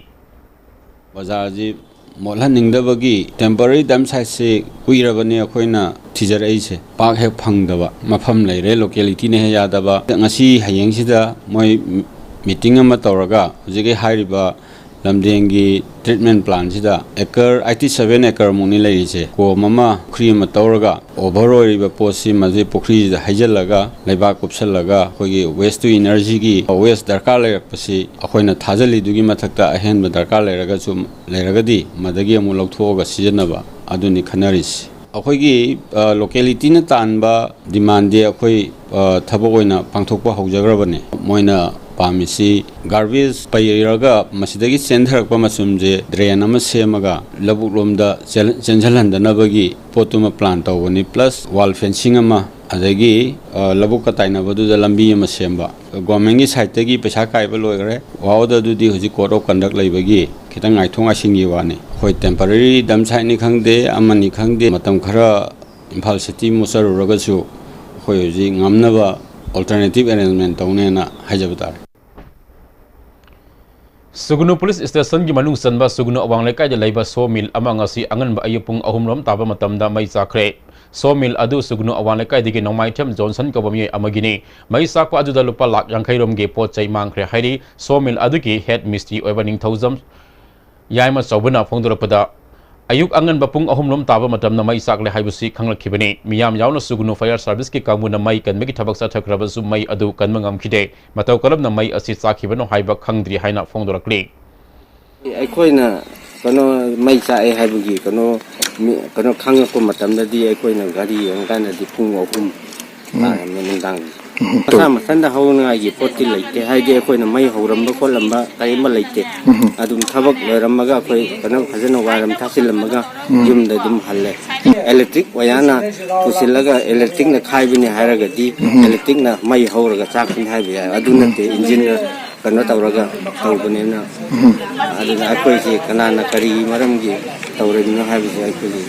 ꯕꯖꯥꯔꯁꯤ ꯃꯣꯠꯍꯟꯅꯤꯡꯗꯕꯒꯤ ꯇꯦꯝꯄꯔꯔꯤ ꯗꯝ ꯁꯥꯏꯠꯁꯤ ꯀꯨꯏꯔꯕꯅꯤ ꯑꯩꯈꯣꯏꯅ ꯊꯤꯖꯔꯛꯏꯁꯦ꯫ ꯄꯥꯛ ꯍꯦꯛ ꯐꯪꯗꯕ ꯃꯐꯝ ꯂꯩꯔꯦ, ꯂꯣꯀꯦꯂꯤꯇꯤꯅ ꯍꯦꯛ ꯌꯥꯗꯕ꯫ ꯉꯁꯤ ꯍꯌꯦꯡꯁꯤꯗ ꯃꯣꯏ ꯃꯤꯇꯤꯡ ꯑꯃ ꯇꯧꯔꯒ ꯍꯧꯖꯤꯛꯀꯤ ꯍꯥꯏꯔꯤꯕ ꯂꯝꯗꯦꯡꯒꯤ treatment plantꯁꯤꯗ acre eighty seven acreꯃꯨꯛꯅꯤ ꯂꯩꯔꯤꯁꯦ꯫ ꯀꯣꯝ ꯑꯃ, ꯄꯨꯈ꯭ꯔꯤ ꯑꯃ ꯇꯧꯔꯒ, over ꯑꯣꯏꯔꯤꯕ ꯄꯣꯠꯁꯤ ꯃꯁꯤ ꯄꯨꯈ꯭ꯔꯤꯁꯤꯗ ꯍꯩꯖꯤꯜꯂꯒ, ꯂꯩꯕꯥꯛ ꯀꯨꯞꯁꯜꯂꯒ, ꯑꯩꯈꯣꯏꯒꯤ waste to energyꯒꯤ waste ꯗꯔꯀꯥꯔ ꯂꯩꯔꯛꯄꯁꯤ ꯑꯩꯈꯣꯏꯅ ꯊꯥꯖꯤꯜꯂꯤꯗꯨꯒꯤ ꯃꯊꯛꯇ ꯑꯍꯦꯟꯕ ꯗꯔꯀꯥꯔ ꯂꯩꯔꯒꯁꯨ, ꯂꯩꯔꯒꯗꯤ ꯃꯗꯒꯤ ꯑꯃꯨꯛ ꯂꯧꯊꯣꯛꯑꯒ ꯁꯤꯖꯤꯟꯅꯕ, ꯑꯗꯨꯅꯤ ꯈꯟꯅꯔꯤꯁꯤ꯫ ꯑꯩꯈꯣꯏꯒꯤ, ꯑ, localityꯅ ꯇꯥꯟꯕ demandꯗꯤ ꯑꯩꯈꯣꯏ, ꯑ, ꯊꯕꯛ ꯑꯣꯏꯅ ꯄꯥꯡꯊꯣꯛꯄ ꯍꯧꯖꯈ꯭ꯔꯕꯅꯦ꯫ ꯃꯣꯏꯅ ꯄꯥꯝꯃꯤꯁꯤ garbage ꯄꯩꯔꯒ ꯃꯁꯤꯗꯒꯤ ꯆꯦꯟꯊꯔꯛꯄ ꯃꯆꯨꯝꯁꯦ drain ꯑꯃ ꯁꯦꯝꯃꯒ ꯂꯧꯕꯨꯛ ꯂꯣꯝꯗ ꯆꯦꯜ-, ꯆꯦꯟꯁꯤꯜꯍꯟꯗꯅꯕꯒꯤ ꯄꯣꯠꯇꯨꯃ plan ꯇꯧꯕꯅꯤ, plus wall fencing ꯑꯃ, ꯑꯗꯒꯤ, ꯑ, ꯂꯧꯕꯨꯛꯀ ꯇꯥꯏꯅꯕꯗꯨꯗ ꯂꯝꯕꯤ ꯑꯃ ꯁꯦꯝꯕ꯫ Governmentꯀꯤ sideꯇꯒꯤ ꯄꯩꯁꯥ ꯀꯥꯏꯕ ꯂꯣꯏꯈ꯭ꯔꯦ꯫ WAUꯗ ꯑꯗꯨꯗꯤ ꯍꯧꯖꯤꯛ code of conduct ꯂꯩꯕꯒꯤ ꯈꯤꯇꯪ ꯉꯥꯏꯊꯣꯛ ꯉꯥꯏꯁꯤꯟꯒꯤ ꯋꯥꯅꯤ꯫ ꯑꯩꯈꯣꯏ temporary dump siteꯅꯤ ꯈꯪꯗꯦ, ꯑꯃꯅꯤ ꯈꯪꯗꯦ, ꯃꯇꯝ ꯈꯔ ꯏꯝꯐꯥꯜ city ꯃꯨꯠꯆꯔꯨꯔꯒꯁꯨ ꯑꯩꯈꯣꯏ ꯍꯧꯖꯤꯛ ꯉꯝꯅꯕ alternative arrangement ꯇꯧꯅꯦꯅ ꯍꯥꯏꯖꯕ ꯇꯥꯔꯦ꯫ ꯁꯨꯒꯨꯅꯨ police stationꯒꯤ ꯃꯅꯨꯡ ꯆꯟꯕ ꯁꯨꯒꯨꯅꯨ ꯑꯋꯥꯡ ꯂꯩꯀꯥꯏꯗ ꯂꯩꯕ sawmill ꯑꯃ ꯉꯁꯤ ꯑꯉꯟꯕ ꯑꯌꯨꯛ ꯄꯨꯡ ꯑꯍꯨꯝ ꯔꯣꯝ ꯇꯥꯕ ꯃꯇꯝꯗ ꯃꯩ ꯆꯥꯛꯈ꯭ꯔꯦ꯫ Sawmill ꯑꯗꯨ ꯁꯨꯒꯨꯅꯨ ꯑꯋꯥꯡ ꯂꯩꯀꯥꯏꯗꯒꯤ ꯅꯣꯡꯃꯥꯏꯊꯦꯝ ꯖꯣꯟꯁꯟ ꯀꯧꯕ ꯃꯤꯑꯣꯏ ꯑꯃꯒꯤꯅꯤ꯫ ꯃꯩ ꯆꯥꯛꯄ ꯑꯗꯨꯗ ꯂꯨꯄꯥ ꯂꯥꯈ ꯌꯥꯡꯈꯩ ꯔꯣꯝꯒꯤ ꯄꯣꯠ ꯆꯩ ꯃꯥꯡꯈ꯭ꯔꯦ ꯍꯥꯏꯔꯤ꯫ Sawmill ꯑꯗꯨꯒꯤ head ꯃꯤꯁꯇ꯭ꯔꯤ ꯑꯣꯏꯕ ꯅꯤꯡꯊꯧꯖꯝ ꯌꯥꯏꯃ ꯆꯧꯕꯅ ꯐꯣꯡꯗꯣꯔꯛꯄꯗ, ꯑꯌꯨꯛ ꯑꯉꯟꯕ ꯄꯨꯡ ꯑꯍꯨꯝ ꯔꯣꯝ ꯇꯥꯕ ꯃꯇꯝꯗ ꯃꯩ ꯆꯥꯛꯂꯦ ꯍꯥꯏꯕꯁꯤ ꯈꯪꯂꯛꯈꯤꯕꯅꯤ꯫ ꯃꯤꯌꯥꯝ ꯌꯥꯎꯅ ꯁꯨꯒꯨꯅꯨ fire serviceꯀꯤ ꯀꯥꯡꯕꯨꯅ ꯃꯩ ꯀꯟꯕꯒꯤ ꯊꯕꯛ ꯆꯠꯊꯈ꯭ꯔꯕꯁꯨ ꯃꯩ ꯑꯗꯨ ꯀꯟꯕ ꯉꯝꯈꯤꯗꯦ꯫ ꯃꯇꯧ ꯀꯔꯝꯅ ꯃꯩ ꯑꯁꯤ ꯆꯥꯛꯈꯤꯕꯅꯣ ꯍꯥꯏꯕ ꯈꯪꯗ꯭ꯔꯤ ꯍꯥꯏꯅ ꯐꯣꯡꯗꯣꯔꯛꯂꯤ꯫ ꯑꯩꯈꯣꯏꯅ ꯀꯩꯅꯣ ꯃꯩ ꯆꯥꯛꯑꯦ ꯍꯥꯏꯕꯒꯤ ꯀꯩꯅꯣ ꯃꯤ-, ꯀꯩꯅꯣ ꯈꯪꯉꯛꯄ ꯃꯇꯝꯗꯗꯤ ꯑꯩꯈꯣꯏꯅ ꯒꯥꯔꯤ ꯌꯦꯡꯉꯀꯥꯟꯗꯗꯤ ꯄꯨꯡ ꯑꯍꯨꯝ ꯎꯝ꯫ ꯇꯥꯔꯝꯃꯦ ꯅꯨꯡꯗꯥꯡꯒꯤ꯫ ꯎꯝ꯫ ꯃꯁꯥ ꯃꯊꯟꯗ ꯍꯧꯅꯉꯥꯏꯒꯤ ꯄꯣꯠꯇꯤ ꯂꯩꯇꯦ꯫ ꯍꯥꯏꯗꯤ ꯑꯩꯈꯣꯏꯅ ꯃꯩ ꯍꯧꯔꯝꯕ ꯈꯣꯠꯂꯝꯕ ꯀꯔꯤꯝꯕ ꯂꯩꯇꯦ꯫ ꯎꯝ꯫ ꯑꯗꯨꯝ ꯊꯕꯛ ꯂꯣꯏꯔꯝꯃꯒ ꯑꯩꯈꯣꯏ ꯀꯩꯅꯣ ꯐꯖꯅ ꯋꯥꯏꯔꯝ ꯊꯥꯆꯤꯜꯂꯝꯃꯒ ꯎꯝ꯫ ꯌꯨꯝꯗ ꯑꯗꯨꯝ ꯍꯜꯂꯦ꯫ Electric ꯋꯥꯌꯥꯔꯅ ꯄꯨꯁꯤꯜꯂꯒ electricꯅ ꯈꯥꯏꯕꯅꯤ ꯍꯥꯏꯔꯒꯗꯤ ꯎꯝ꯫ Electricꯅ ꯃꯩ ꯍꯧꯔꯒ ꯆꯥꯛꯄꯅꯤ ꯍꯥꯏꯕ ꯌꯥꯏ꯫ ꯑꯗꯨ ꯎꯝ꯫ ꯅꯠꯇꯦ, engineꯅ ꯀꯩꯅꯣ ꯇꯧꯔꯒ ꯇꯧꯕꯅꯤꯅ꯫ ꯎꯝ꯫ ꯑꯗꯨꯅ ꯑꯩꯈꯣꯏꯁꯤ ꯀꯅꯥꯅ ꯀꯔꯤ ꯃꯔꯝꯒꯤ ꯇꯧꯔꯤꯕꯅꯣ ꯍꯥꯏꯕꯁꯤ ꯑꯩꯈꯣꯏꯒꯤ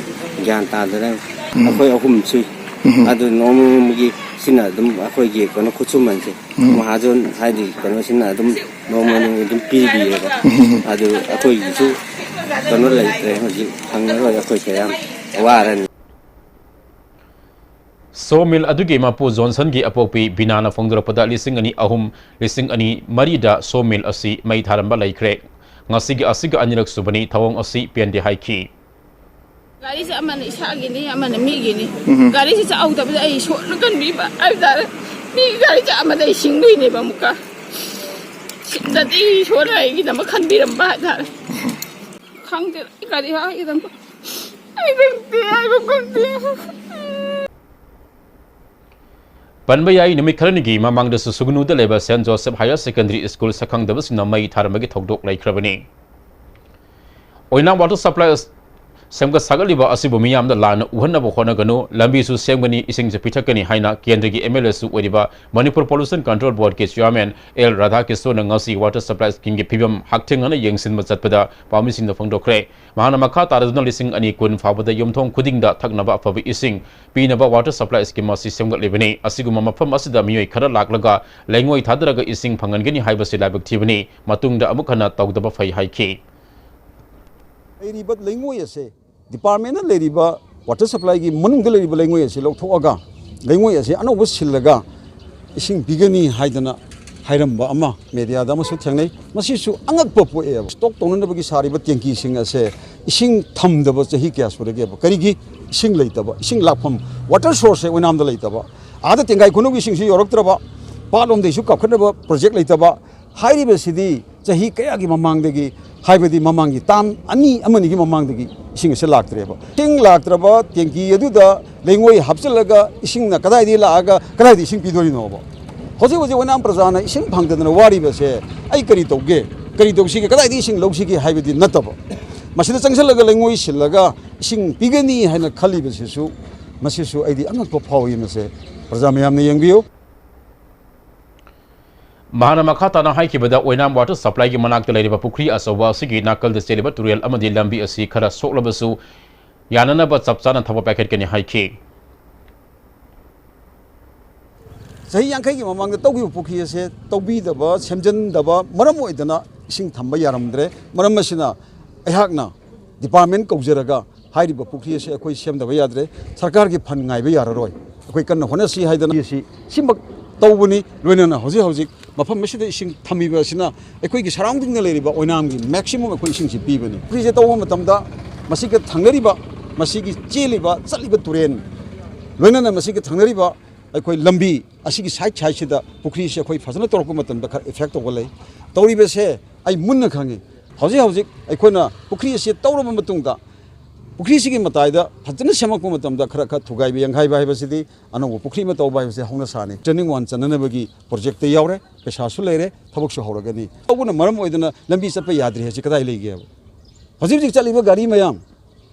ꯒ꯭ꯌꯥꯟ ꯇꯥꯗꯅ ꯎꯝ꯫ ꯑꯩꯈꯣꯏ ꯑꯍꯨꯝ ꯁꯨꯏ꯫ ꯎꯝ꯫ ꯑꯗꯨ ꯅꯣꯡꯃ ꯅꯣꯡꯃꯒꯤ ꯁꯤꯅ ꯑꯗꯨꯝ ꯑꯩꯈꯣꯏꯒꯤ ꯀꯩꯅꯣ ꯈꯨꯠꯁꯨꯃꯟꯁꯦ ꯎꯝ꯫ ꯃꯍꯥꯖꯣꯟ ꯍꯥꯏꯗꯤ ꯀꯩꯅꯣꯁꯤꯅ ꯑꯗꯨꯝ ꯅꯣꯡꯃ ꯅꯣꯡꯃꯒꯤ ꯑꯗꯨꯝ ꯄꯤꯔꯤꯑꯕ꯫ ꯎꯝ꯫ ꯑꯗꯨ ꯑꯩꯈꯣꯏꯒꯤꯁꯨ ꯀꯩꯅꯣ ꯂꯩꯇ꯭ꯔꯦ, ꯍꯧꯖꯤꯛ ꯐꯪꯉꯔꯣꯏ, ꯑꯩꯈꯣꯏ ꯀꯌꯥꯝ ꯋꯥꯔꯅꯤ꯫ Sawmill ꯑꯗꯨꯒꯤ ꯃꯄꯨ ꯖꯣꯟꯁꯟꯒꯤ ꯑꯄꯣꯛꯄꯤ ꯕꯤꯅꯥꯅ ꯐꯣꯡꯗꯣꯔꯛꯄꯗ, ꯂꯤꯁꯤꯡ ꯑꯅꯤ ꯑꯍꯨꯝ, ꯂꯤꯁꯤꯡ ꯑꯅꯤ ꯃꯔꯤꯗ sawmill ꯑꯁꯤ ꯃꯩ ꯊꯥꯔꯝꯕ ꯂꯩꯈ꯭ꯔꯦ꯫ ꯉꯁꯤꯒꯤ ꯑꯁꯤꯒ ꯑꯅꯤꯔꯛ ꯁꯨꯕꯅꯤ ꯊꯧꯑꯣꯡ ꯑꯁꯤ ꯄꯦꯟꯗꯦ ꯍꯥꯏꯈꯤ꯫ ꯒꯥꯔꯤꯁꯦ ꯑꯃꯅ ꯏꯁꯥꯒꯤꯅꯤ, ꯑꯃꯅ ꯃꯤꯒꯤꯅꯤ꯫ ꯎꯝ꯫ ꯒꯥꯔꯤꯁꯦ ꯆꯥꯍꯧꯗꯕꯗ ꯑꯩ ꯏꯁꯣꯔꯅ ꯀꯟꯕꯤꯕ ꯍꯥꯏꯕ ꯇꯥꯔꯦ꯫ ꯃꯤ ꯒꯥꯔꯤ ꯆꯥꯝꯃꯗ ꯑꯩ ꯁꯤꯡꯗꯣꯏꯅꯦꯕ ꯑꯃꯨꯛꯀ꯫ ꯁꯤꯗꯗꯤ ꯏꯁꯣꯔꯅ ꯑꯩꯒꯤꯗꯃꯛ ꯈꯟꯕꯤꯔꯝꯕ ꯍꯥꯏꯇꯥꯔꯦ꯫ ꯈꯪꯗꯦ, ꯑꯩ ꯀꯔꯤ ꯍꯥꯏꯒꯗꯕꯅꯣ꯫ ꯑꯩ ꯈꯪꯗꯦ, ꯍꯥꯏꯕ ꯈꯪꯗꯦ꯫ ꯄꯟꯕ ꯌꯥꯏ, ꯅꯨꯃꯤꯠ ꯈꯔꯅꯤꯒꯤ ꯃꯃꯥꯡꯗꯁꯨ ꯁꯨꯒꯅꯨꯗ ꯂꯩꯕ saint Joseph higher secondary school ꯁꯛꯈꯪꯗꯕꯁꯤꯡꯅ ꯃꯩ ꯊꯥꯔꯝꯕꯒꯤ ꯊꯧꯗꯣꯛ ꯂꯩꯈ꯭ꯔꯕꯅꯤ꯫ ꯑꯣꯏꯅꯥꯝ ꯋꯥꯇꯔ ꯁꯄ꯭ꯂꯥꯏ ꯁꯦꯝꯒꯠ ꯁꯥꯒꯠꯂꯤꯕ ꯑꯁꯤꯕꯨ ꯃꯤꯌꯥꯝꯗ ꯂꯥꯟꯅ ꯎꯍꯟꯅꯕ ꯍꯣꯠꯅꯒꯅꯨ, ꯂꯝꯕꯤꯁꯨ ꯁꯦꯝꯒꯅꯤ, ꯏꯁꯤꯡꯁꯨ ꯄꯤꯊꯛꯀꯅꯤ ꯍꯥꯏꯅ ꯀꯦꯟꯗ꯭ꯔꯒꯤ ꯑꯦꯝ ꯑꯦꯜ ꯑꯦꯁꯨ ꯑꯣꯏꯔꯤꯕ ꯃꯅꯤꯄꯨꯔ ꯄꯣꯂꯨꯁꯟ ꯀꯟꯇ꯭ꯔꯣꯜ ꯕꯣꯔꯗꯀꯤ ꯆꯤꯌꯥꯔꯃꯦꯟ ꯑꯦꯜ ꯔꯥꯙꯥꯀ꯭ꯔꯤꯁꯅꯅ ꯉꯁꯤ ꯋꯥꯇꯔ ꯁꯄ꯭ꯂꯥꯏ ꯁ꯭ꯀꯤꯝꯒꯤ ꯐꯤꯕꯝ ꯍꯛꯊꯦꯡꯅꯅ ꯌꯦꯡꯁꯤꯟꯕ ꯆꯠꯄꯗ ꯄꯥꯎꯃꯤꯁꯤꯡꯗ ꯐꯣꯡꯗꯣꯛꯈ꯭ꯔꯦ꯫ ꯃꯍꯥꯛꯅ ꯃꯈꯥ ꯇꯥꯔꯗꯨꯅ ꯂꯤꯁꯤꯡ ꯑꯅꯤ ꯀꯨꯟ ꯐꯥꯎꯕꯗ ꯌꯨꯝꯊꯣꯡ ꯈꯨꯗꯤꯡꯗ ꯊꯛꯅꯕ ꯑꯐꯕ ꯏꯁꯤꯡ ꯄꯤꯅꯕ ꯋꯥꯇꯔ ꯁꯄ꯭ꯂꯥꯏ ꯁ꯭ꯀꯤꯝ ꯑꯁꯤ ꯁꯦꯝꯒꯠꯂꯤꯕꯅꯤ꯫ ꯑꯁꯤꯒꯨꯝꯕ ꯃꯐꯝ ꯑꯁꯤꯗ ꯃꯤꯑꯣꯏ ꯈꯔ ꯂꯥꯛꯂꯒ ꯂꯩꯉꯣꯏ ꯊꯥꯗꯔꯒ ꯏꯁꯤꯡ ꯐꯪꯍꯟꯒꯅꯤ ꯍꯥꯏꯕꯁꯤ ꯂꯥꯏꯕꯛ ꯊꯤꯕꯅꯤ꯫ ꯃꯇꯨꯡꯗ ꯑꯃꯨꯛ ꯍꯟꯅ ꯇꯧꯗꯕ ꯐꯩ ꯍꯥꯏꯈꯤ꯫ ꯂꯩꯔꯤꯕ ꯂꯩꯉꯣꯏ ꯑꯁꯦ, ꯗꯤꯄꯥꯔꯠꯃꯦꯟꯅ ꯂꯩꯔꯤꯕ ꯋꯥꯇꯔ ꯁꯄ꯭ꯂꯥꯏꯒꯤ ꯃꯅꯨꯡꯗ ꯂꯩꯔꯤꯕ ꯂꯩꯉꯣꯏ ꯑꯁꯤ ꯂꯧꯊꯣꯛꯑꯒ, ꯂꯩꯉꯣꯏ ꯑꯁꯤ ꯑꯅꯧꯕ ꯁꯤꯜꯂꯒ ꯏꯁꯤꯡ ꯄꯤꯒꯅꯤ ꯍꯥꯏꯗꯅ ꯍꯥꯏꯔꯝꯕ ꯑꯃ ꯃꯦꯗꯤꯌꯥꯗ ꯑꯃꯁꯨ ꯊꯦꯡꯅꯩ꯫ ꯃꯁꯤꯁꯨ ꯑꯉꯛꯄ ꯄꯣꯛꯑꯦꯕ꯫ ꯁ꯭ꯇꯣꯛ ꯇꯧꯅꯅꯕꯒꯤ ꯁꯥꯔꯤꯕ ꯇꯦꯡꯀꯤꯁꯤꯡ ꯑꯁꯦ ꯏꯁꯤꯡ ꯊꯝꯗꯕ ꯆꯍꯤ ꯀꯌꯥ ꯁꯨꯔꯒꯦꯕ? ꯀꯔꯤꯒꯤ? ꯏꯁꯤꯡ ꯂꯩꯇꯕ, ꯏꯁꯤꯡ ꯂꯥꯛꯐꯝ, ꯋꯥꯇꯔ ꯁꯣꯔꯁꯁꯦ ꯑꯣꯏꯅꯥꯝꯗ ꯂꯩꯇꯕ, ꯑꯥꯗ ꯇꯦꯡꯒꯥꯏ ꯈꯨꯅꯧꯒꯤ ꯏꯁꯤꯡꯁꯨ ꯌꯧꯔꯛꯇ꯭ꯔꯕ, ꯄꯥꯠꯂꯣꯝꯗꯒꯤꯁꯨ ꯀꯥꯞꯈꯠꯅꯕ ꯄ꯭ꯔꯣꯖꯦꯛ ꯂꯩꯇꯕ꯫ ꯍꯥꯏꯔꯤꯕꯁꯤꯗꯤ ꯆꯍꯤ ꯀꯌꯥꯒꯤ ꯃꯃꯥꯡꯗꯒꯤ, ꯍꯥꯏꯕꯗꯤ ꯃꯃꯥꯡꯒꯤ ꯇꯥꯝ ꯑꯅꯤ ꯑꯃꯅꯤꯒꯤ ꯃꯃꯥꯡꯗꯒꯤ ꯏꯁꯤꯡ ꯑꯁꯤ ꯂꯥꯛꯇ꯭ꯔꯦꯕ꯫ ꯏꯁꯤꯡ ꯂꯥꯛꯇ꯭ꯔꯕ ꯇꯦꯡꯀꯤ ꯑꯗꯨꯗ ꯂꯩꯉꯣꯏ ꯍꯥꯞꯆꯤꯜꯂꯒ ꯏꯁꯤꯡꯅ ꯀꯗꯥꯏꯗꯒꯤ ꯂꯥꯛꯑꯒ ꯀꯗꯥꯏꯗ ꯏꯁꯤꯡ ꯄꯤꯗꯣꯔꯤꯅꯣꯕ? ꯍꯧꯖꯤꯛ ꯍꯧꯖꯤꯛ ꯑꯣꯏꯅꯥꯝ ꯄ꯭ꯔꯖꯥꯅ ꯏꯁꯤꯡ ꯐꯪꯗꯗꯅ ꯋꯥꯔꯤꯕꯁꯦ ꯑꯩ ꯀꯔꯤ ꯇꯧꯒꯦ, ꯀꯔꯤ ꯇꯧꯁꯤꯒꯦ, ꯀꯗꯥꯏꯗ ꯏꯁꯤꯡ ꯂꯧꯁꯤꯒꯦ ꯍꯥꯏꯕꯗꯤ ꯅꯠꯇꯕ, ꯃꯁꯤꯗ ꯆꯪꯁꯤꯜꯂꯒ ꯂꯩꯉꯣꯏ ꯁꯤꯜꯂꯒ ꯏꯁꯤꯡ ꯄꯤꯒꯅꯤ ꯍꯥꯏꯅ ꯈꯜꯂꯤꯕꯁꯤꯁꯨ, ꯃꯁꯤꯁꯨ ꯑꯩꯗꯤ ꯑꯉꯛꯄ ꯐꯥꯎꯏ꯫ ꯃꯁꯦ ꯄ꯭ꯔꯖꯥ ꯃꯌꯥꯝꯅ ꯌꯦꯡꯕꯤꯌꯨ꯫ ꯃꯍꯥꯛꯅ ꯃꯈꯥ ꯇꯥꯅ ꯍꯥꯏꯈꯤꯕꯗ, ꯑꯣꯏꯅꯥꯝ ꯋꯥꯇꯔ ꯁꯄ꯭ꯂꯥꯏꯒꯤ ꯃꯅꯥꯛꯇ ꯂꯩꯔꯤꯕ ꯄꯨꯈ꯭ꯔꯤ ꯑꯆꯧꯕ ꯑꯁꯤꯒꯤ ꯅꯥꯀꯜꯗ ꯆꯦꯜꯂꯤꯕ ꯇꯨꯔꯦꯜ ꯑꯃꯗꯤ ꯂꯝꯕꯤ ꯑꯁꯤ ꯈꯔ ꯁꯣꯛꯂꯕꯁꯨ ꯌꯥꯅꯅꯕ ꯆꯞ ꯆꯥꯅ ꯊꯕꯛ ꯄꯥꯏꯈꯠꯀꯅꯤ ꯍꯥꯏꯈꯤ꯫ ꯆꯍꯤ ꯌꯥꯡꯈꯩꯒꯤ ꯃꯃꯥꯡꯗ ꯇꯧꯈꯤꯕ ꯄꯨꯈ꯭ꯔꯤ ꯑꯁꯦ ꯇꯧꯕꯤꯗꯕ, ꯁꯦꯝꯖꯤꯟꯗꯕ ꯃꯔꯝ ꯑꯣꯏꯗꯅ ꯏꯁꯤꯡ ꯊꯝꯕ ꯌꯥꯔꯝꯗ꯭ꯔꯦ꯫ ꯃꯔꯝ ꯑꯁꯤꯅ ꯑꯩꯍꯥꯛꯅ ꯗꯤꯄꯥꯔꯠꯃꯦꯟ ꯀꯧꯖꯔꯒ ꯍꯥꯏꯔꯤꯕ ꯄꯨꯈ꯭ꯔꯤ ꯑꯁꯤ ꯑꯩꯈꯣꯏ ꯁꯦꯝꯗꯕ ꯌꯥꯗ꯭ꯔꯦ, ꯁꯔꯀꯥꯔꯒꯤ ꯐꯟ ꯉꯥꯏꯕ ꯌꯥꯔꯔꯣꯏ, ꯑꯩꯈꯣꯏ ꯀꯟꯅ ꯍꯣꯠꯅꯁꯤ ꯍꯥꯏꯗꯅ ꯑꯁꯤ ꯁꯤꯃꯛ ꯇꯧꯕꯅꯤ꯫ ꯂꯣꯏꯅꯅ ꯍꯧꯖꯤꯛ ꯍꯧꯖꯤꯛ ꯃꯐꯝ ꯑꯁꯤꯗ ꯏꯁꯤꯡ ꯊꯝꯃꯤꯕ ꯑꯁꯤꯅ ꯑꯩꯈꯣꯏꯒꯤ ꯁꯔꯥꯎꯟꯗꯤꯡꯗ ꯂꯩꯔꯤꯕ ꯑꯣꯏꯅꯥꯝꯒꯤ ꯃꯦꯛꯁꯤꯃꯝ ꯑꯩꯈꯣꯏ ꯏꯁꯤꯡꯁꯤ ꯄꯤꯕꯅꯤ꯫ ꯄꯨꯈ꯭ꯔꯤꯁꯦ ꯇꯧꯕ ꯃꯇꯝꯗ ꯃꯁꯤꯒ ꯊꯪꯅꯔꯤꯕ, ꯃꯁꯤꯒꯤ ꯆꯦꯜꯂꯤꯕ, ꯆꯠꯂꯤꯕ ꯇꯨꯔꯦꯟ, ꯂꯣꯏꯅꯅ ꯃꯁꯤꯒ ꯊꯪꯅꯔꯤꯕ ꯑꯩꯈꯣꯏ ꯂꯝꯕꯤ ꯑꯁꯤꯒꯤ ꯁꯥꯏꯠ ꯁꯥꯏꯠꯁꯤꯗ ꯄꯨꯈ꯭ꯔꯤꯁꯤ ꯑꯩꯈꯣꯏ ꯐꯖꯅ ꯇꯧꯔꯛꯄ ꯃꯇꯝꯗ ꯈꯔ ꯏꯐꯦꯛ ꯇꯧꯕ ꯂꯩ꯫ ꯇꯧꯔꯤꯕꯁꯦ ꯑꯩ ꯃꯨꯟꯅ ꯈꯪꯉꯤ꯫ ꯍꯧꯖꯤꯛ ꯍꯧꯖꯤꯛ ꯑꯩꯈꯣꯏꯅ ꯄꯨꯈ꯭ꯔꯤ ꯑꯁꯤ ꯇꯧꯔꯕ ꯃꯇꯨꯡꯗ, ꯄꯨꯈ꯭ꯔꯤꯁꯤꯒꯤ ꯃꯇꯥꯏꯗ ꯐꯖꯅ ꯁꯦꯝꯃꯛꯄ ꯃꯇꯝꯗ ꯈꯔ ꯈꯔ ꯊꯨꯒꯥꯏꯕ ꯌꯥꯡꯈꯥꯏꯕ ꯍꯥꯏꯕꯁꯤꯗꯤ ꯑꯅꯧꯕ ꯄꯨꯈ꯭ꯔꯤ ꯑꯃ ꯇꯧꯕ ꯍꯥꯏꯕꯁꯤ ꯍꯧꯅ ꯁꯥꯅꯤ꯫ ꯇ꯭ꯔꯦꯅꯤꯡ ꯋꯥꯟ ꯆꯟꯅꯅꯕꯒꯤ ꯄ꯭ꯔꯣꯖꯦꯛꯇ ꯌꯥꯎꯔꯦ, ꯄꯩꯁꯥꯁꯨ ꯂꯩꯔꯦ, ꯊꯕꯛꯁꯨ ꯍꯧꯔꯒꯅꯤ꯫ ꯇꯧꯕꯅ ꯃꯔꯝ ꯑꯣꯏꯗꯅ ꯂꯝꯕꯤ ꯆꯠꯄ ꯌꯥꯗ꯭ꯔꯤ ꯍꯥꯏꯁꯤ ꯀꯗꯥꯏ ꯂꯩꯒꯦꯕ? ꯍꯧꯖꯤꯛ ꯍꯧꯖꯤꯛ ꯆꯠꯂꯤꯕ ꯒꯥꯔꯤ ꯃꯌꯥꯝ,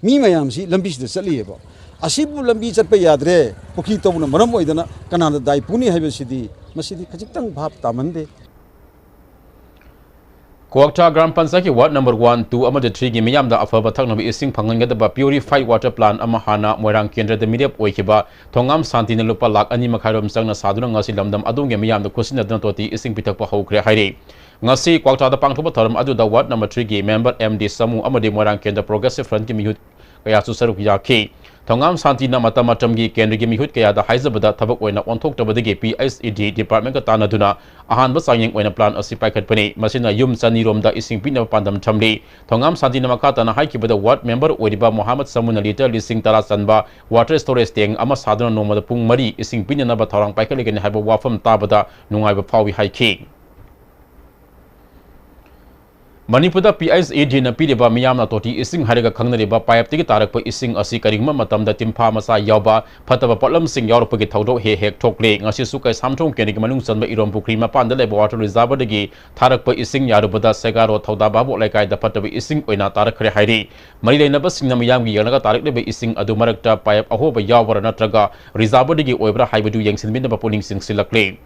ꯃꯤ ꯃꯌꯥꯝꯁꯤ ꯂꯝꯕꯤꯁꯤꯗ ꯆꯠꯂꯤꯑꯕ꯫ ꯑꯁꯤꯕꯨ ꯂꯝꯕꯤ ꯆꯠꯄ ꯌꯥꯗ꯭ꯔꯦ, ꯄꯨꯈ꯭ꯔꯤ ꯇꯧꯕꯅ ꯃꯔꯝ ꯑꯣꯏꯗꯅ ꯀꯅꯥꯅ ꯗꯥꯏ ꯄꯨꯅꯤ ꯍꯥꯏꯕꯁꯤꯗꯤ, ꯃꯁꯤꯗꯤ ꯈꯖꯤꯛꯇꯪ ꯚꯥꯞ ꯇꯥꯃꯟꯗꯦ꯫ ꯀ꯭ꯋꯥꯛꯇꯥ ꯒ꯭ꯔꯥꯝ ꯄꯟꯆꯥꯌꯠꯀꯤ ꯋꯥꯔꯗ ꯅꯝꯕꯔ ꯋꯥꯟ, ꯇꯨ ꯑꯃꯗꯤ ꯊ꯭ꯔꯤꯒꯤ ꯃꯤꯌꯥꯝꯗ ꯑꯐꯕ ꯊꯛꯅꯕ ꯏꯁꯤꯡ ꯐꯪꯍꯟꯒꯗꯕ ꯄ꯭ꯌꯨꯔꯤꯐꯥꯏ ꯋꯥꯇꯔ ꯄ꯭ꯂꯥꯟ ꯑꯃ ꯍꯥꯟꯅ ꯃꯣꯏꯔꯥꯡ ꯀꯦꯟꯗ꯭ꯔꯗ ꯃꯤꯔꯦꯞ ꯑꯣꯏꯈꯤꯕ ꯊꯣꯉꯥꯝ ꯁꯥꯟꯇꯤꯅ ꯂꯨꯄꯥ ꯂꯥꯈ ꯑꯅꯤ ꯃꯈꯥꯏꯔꯣꯝ ꯆꯪꯅ ꯁꯥꯗꯨꯅ ꯉꯁꯤ ꯂꯝꯗꯝ ꯑꯗꯣꯝꯒꯤ ꯃꯤꯌꯥꯝꯗ ꯈꯨꯠꯁꯤꯟꯅꯗꯨꯅ ꯇꯣꯇꯤ ꯏꯁꯤꯡ ꯄꯤꯊꯛꯄ ꯍꯧꯈ꯭ꯔꯦ ꯍꯥꯏꯔꯤ꯫ ꯉꯁꯤ ꯀ꯭ꯋꯥꯛꯇꯥꯗ ꯄꯥꯡꯊꯣꯛꯄ ꯊꯧꯔꯝ ꯑꯗꯨꯗ ꯋꯥꯔꯗ ꯅꯝꯕꯔ ꯊ꯭ꯔꯤꯒꯤ ꯃꯦꯝꯕꯔ ꯑꯦꯝ ꯗꯤ ꯁꯃꯨ ꯑꯃꯗꯤ ꯃꯣꯏꯔꯥꯡ ꯀꯦꯟꯗ꯭ꯔ ꯄ꯭ꯔꯣꯒ꯭ꯔꯦꯁꯤꯚ ꯐ꯭ꯔꯟꯠꯀꯤ ꯃꯤꯍꯨꯠ ꯀꯌꯥꯁꯨ ꯁꯔꯨꯛ ꯌꯥꯈꯤ꯫ ꯊꯧꯉꯥꯝ ꯁꯥꯟꯇꯤꯅ ꯃꯇꯝ ꯃꯇꯝꯒꯤ ꯀꯦꯟꯗ꯭ꯔꯒꯤ ꯃꯤꯍꯨꯠ ꯀꯌꯥꯗ ꯍꯥꯏꯖꯕꯗ ꯊꯕꯛ ꯑꯣꯏꯅ ꯑꯣꯟꯊꯣꯛꯇꯕꯗꯒꯤ ꯄꯤ ꯑꯩꯆ ꯏ ꯗꯤ ꯗꯤꯄꯥꯔꯠꯃꯦꯟꯠꯀ ꯇꯥꯟꯅꯗꯨꯅ ꯑꯍꯥꯟꯕ ꯆꯥꯡꯌꯦꯡ ꯑꯣꯏꯅ ꯄ꯭ꯂꯥꯟ ꯑꯁꯤ ꯄꯥꯏꯈꯠꯄꯅꯤ꯫ ꯃꯁꯤꯅ ꯌꯨꯝ ꯆꯅꯤꯔꯣꯝꯗ ꯏꯁꯤꯡ ꯄꯤꯅꯕ ꯄꯥꯟꯗꯝ ꯊꯝꯂꯤ꯫ ꯊꯧꯉꯥꯝ ꯁꯥꯟꯇꯤꯅ ꯃꯈꯥ ꯇꯥꯅ ꯍꯥꯏꯈꯤꯕꯗ ꯋꯥꯔꯗ ꯃꯦꯝꯕꯔ ꯑꯣꯏꯔꯤꯕ ꯃꯣꯍꯥꯃꯗ ꯁꯃꯨꯅ ꯂꯤꯇꯔ ꯂꯤꯁꯤꯡ ꯇꯔꯥ ꯆꯟꯕ ꯋꯥꯇꯔ ꯁ꯭ꯇꯣꯔꯦꯖ ꯇꯦꯡ ꯑꯃ ꯁꯥꯗꯨꯅ ꯅꯣꯡꯃꯗ ꯄꯨꯡ ꯃꯔꯤ ꯏꯁꯤꯡ ꯄꯤꯅꯅꯕ ꯊꯧꯔꯥꯡ ꯄꯥꯏꯈꯠꯂꯒꯅꯤ ꯍꯥꯏꯕ ꯋꯥꯐꯝ ꯇꯥꯕꯗ ꯅꯨꯡꯉꯥꯏꯕ ꯐꯥꯎꯏ ꯍꯥꯏꯈꯤ꯫ ꯃꯅꯤꯄꯨꯔꯗ ꯄꯤ ꯑꯩꯆ ꯏ ꯗꯤꯅ ꯄꯤꯔꯤꯕ ꯃꯤꯌꯥꯝꯅ ꯇꯣꯇꯤ ꯏꯁꯤꯡ ꯍꯥꯏꯔꯒ ꯈꯪꯅꯔꯤꯕ ꯄꯥꯏꯞꯇꯒꯤ ꯇꯥꯔꯛꯄ ꯏꯁꯤꯡ ꯑꯁꯤ ꯀꯔꯤꯒꯨꯝꯕ ꯃꯇꯝꯗ ꯇꯤꯟꯐꯥ ꯃꯆꯥ ꯌꯥꯎꯕ ꯐꯠꯇꯕ ꯄꯣꯠꯂꯝꯁꯤꯡ ꯌꯥꯎꯔꯛꯄꯒꯤ ꯊꯧꯗꯣꯛ ꯍꯦꯛ ꯍꯦꯛ ꯊꯣꯛꯂꯤ꯫ ꯉꯁꯤꯁꯨ ꯀꯩꯁꯥꯝꯊꯣꯡ ꯀꯦꯟꯗ꯭ꯔꯒꯤ ꯃꯅꯨꯡ ꯆꯟꯕ ꯏꯔꯣꯝ ꯄꯨꯈ꯭ꯔꯤ ꯃꯄꯥꯟꯗ ꯂꯩꯕ ꯋꯥꯇꯔ ꯔꯤꯖꯥꯔꯚꯔꯗꯒꯤ ꯊꯥꯔꯛꯄ ꯏꯁꯤꯡ ꯌꯥꯔꯨꯕꯗ ꯁꯦꯒꯥꯔꯣ ꯊꯧꯗꯥ ꯚꯥꯕꯣꯛ ꯂꯩꯀꯥꯏꯗ ꯐꯠꯇꯕ ꯏꯁꯤꯡ ꯑꯣꯏꯅ ꯇꯥꯔꯛꯈ꯭ꯔꯦ ꯍꯥꯏꯔꯤ꯫ ꯃꯔꯤ ꯂꯩꯅꯕꯁꯤꯡꯅ ꯃꯤꯌꯥꯝꯒꯤ ꯌꯦꯡꯂꯒ ꯇꯥꯔꯛꯂꯤꯕ ꯏꯁꯤꯡ ꯑꯗꯨ ꯃꯔꯛꯇ ꯄꯥꯏꯞ ꯑꯍꯣꯕ ꯌꯥꯎꯕ꯭ꯔꯥ ꯅꯠꯇ꯭ꯔꯒ ꯔꯤꯖꯥꯔꯚꯔꯗꯒꯤ ꯑꯣꯏꯕ꯭ꯔꯥ ꯍꯥꯏꯕꯗꯨ ꯌꯦꯡꯁꯤꯟꯕꯤꯅꯕ ꯄꯨꯛꯅꯤꯡ ꯆꯤꯡꯁꯤꯜꯂꯛꯂꯤ꯫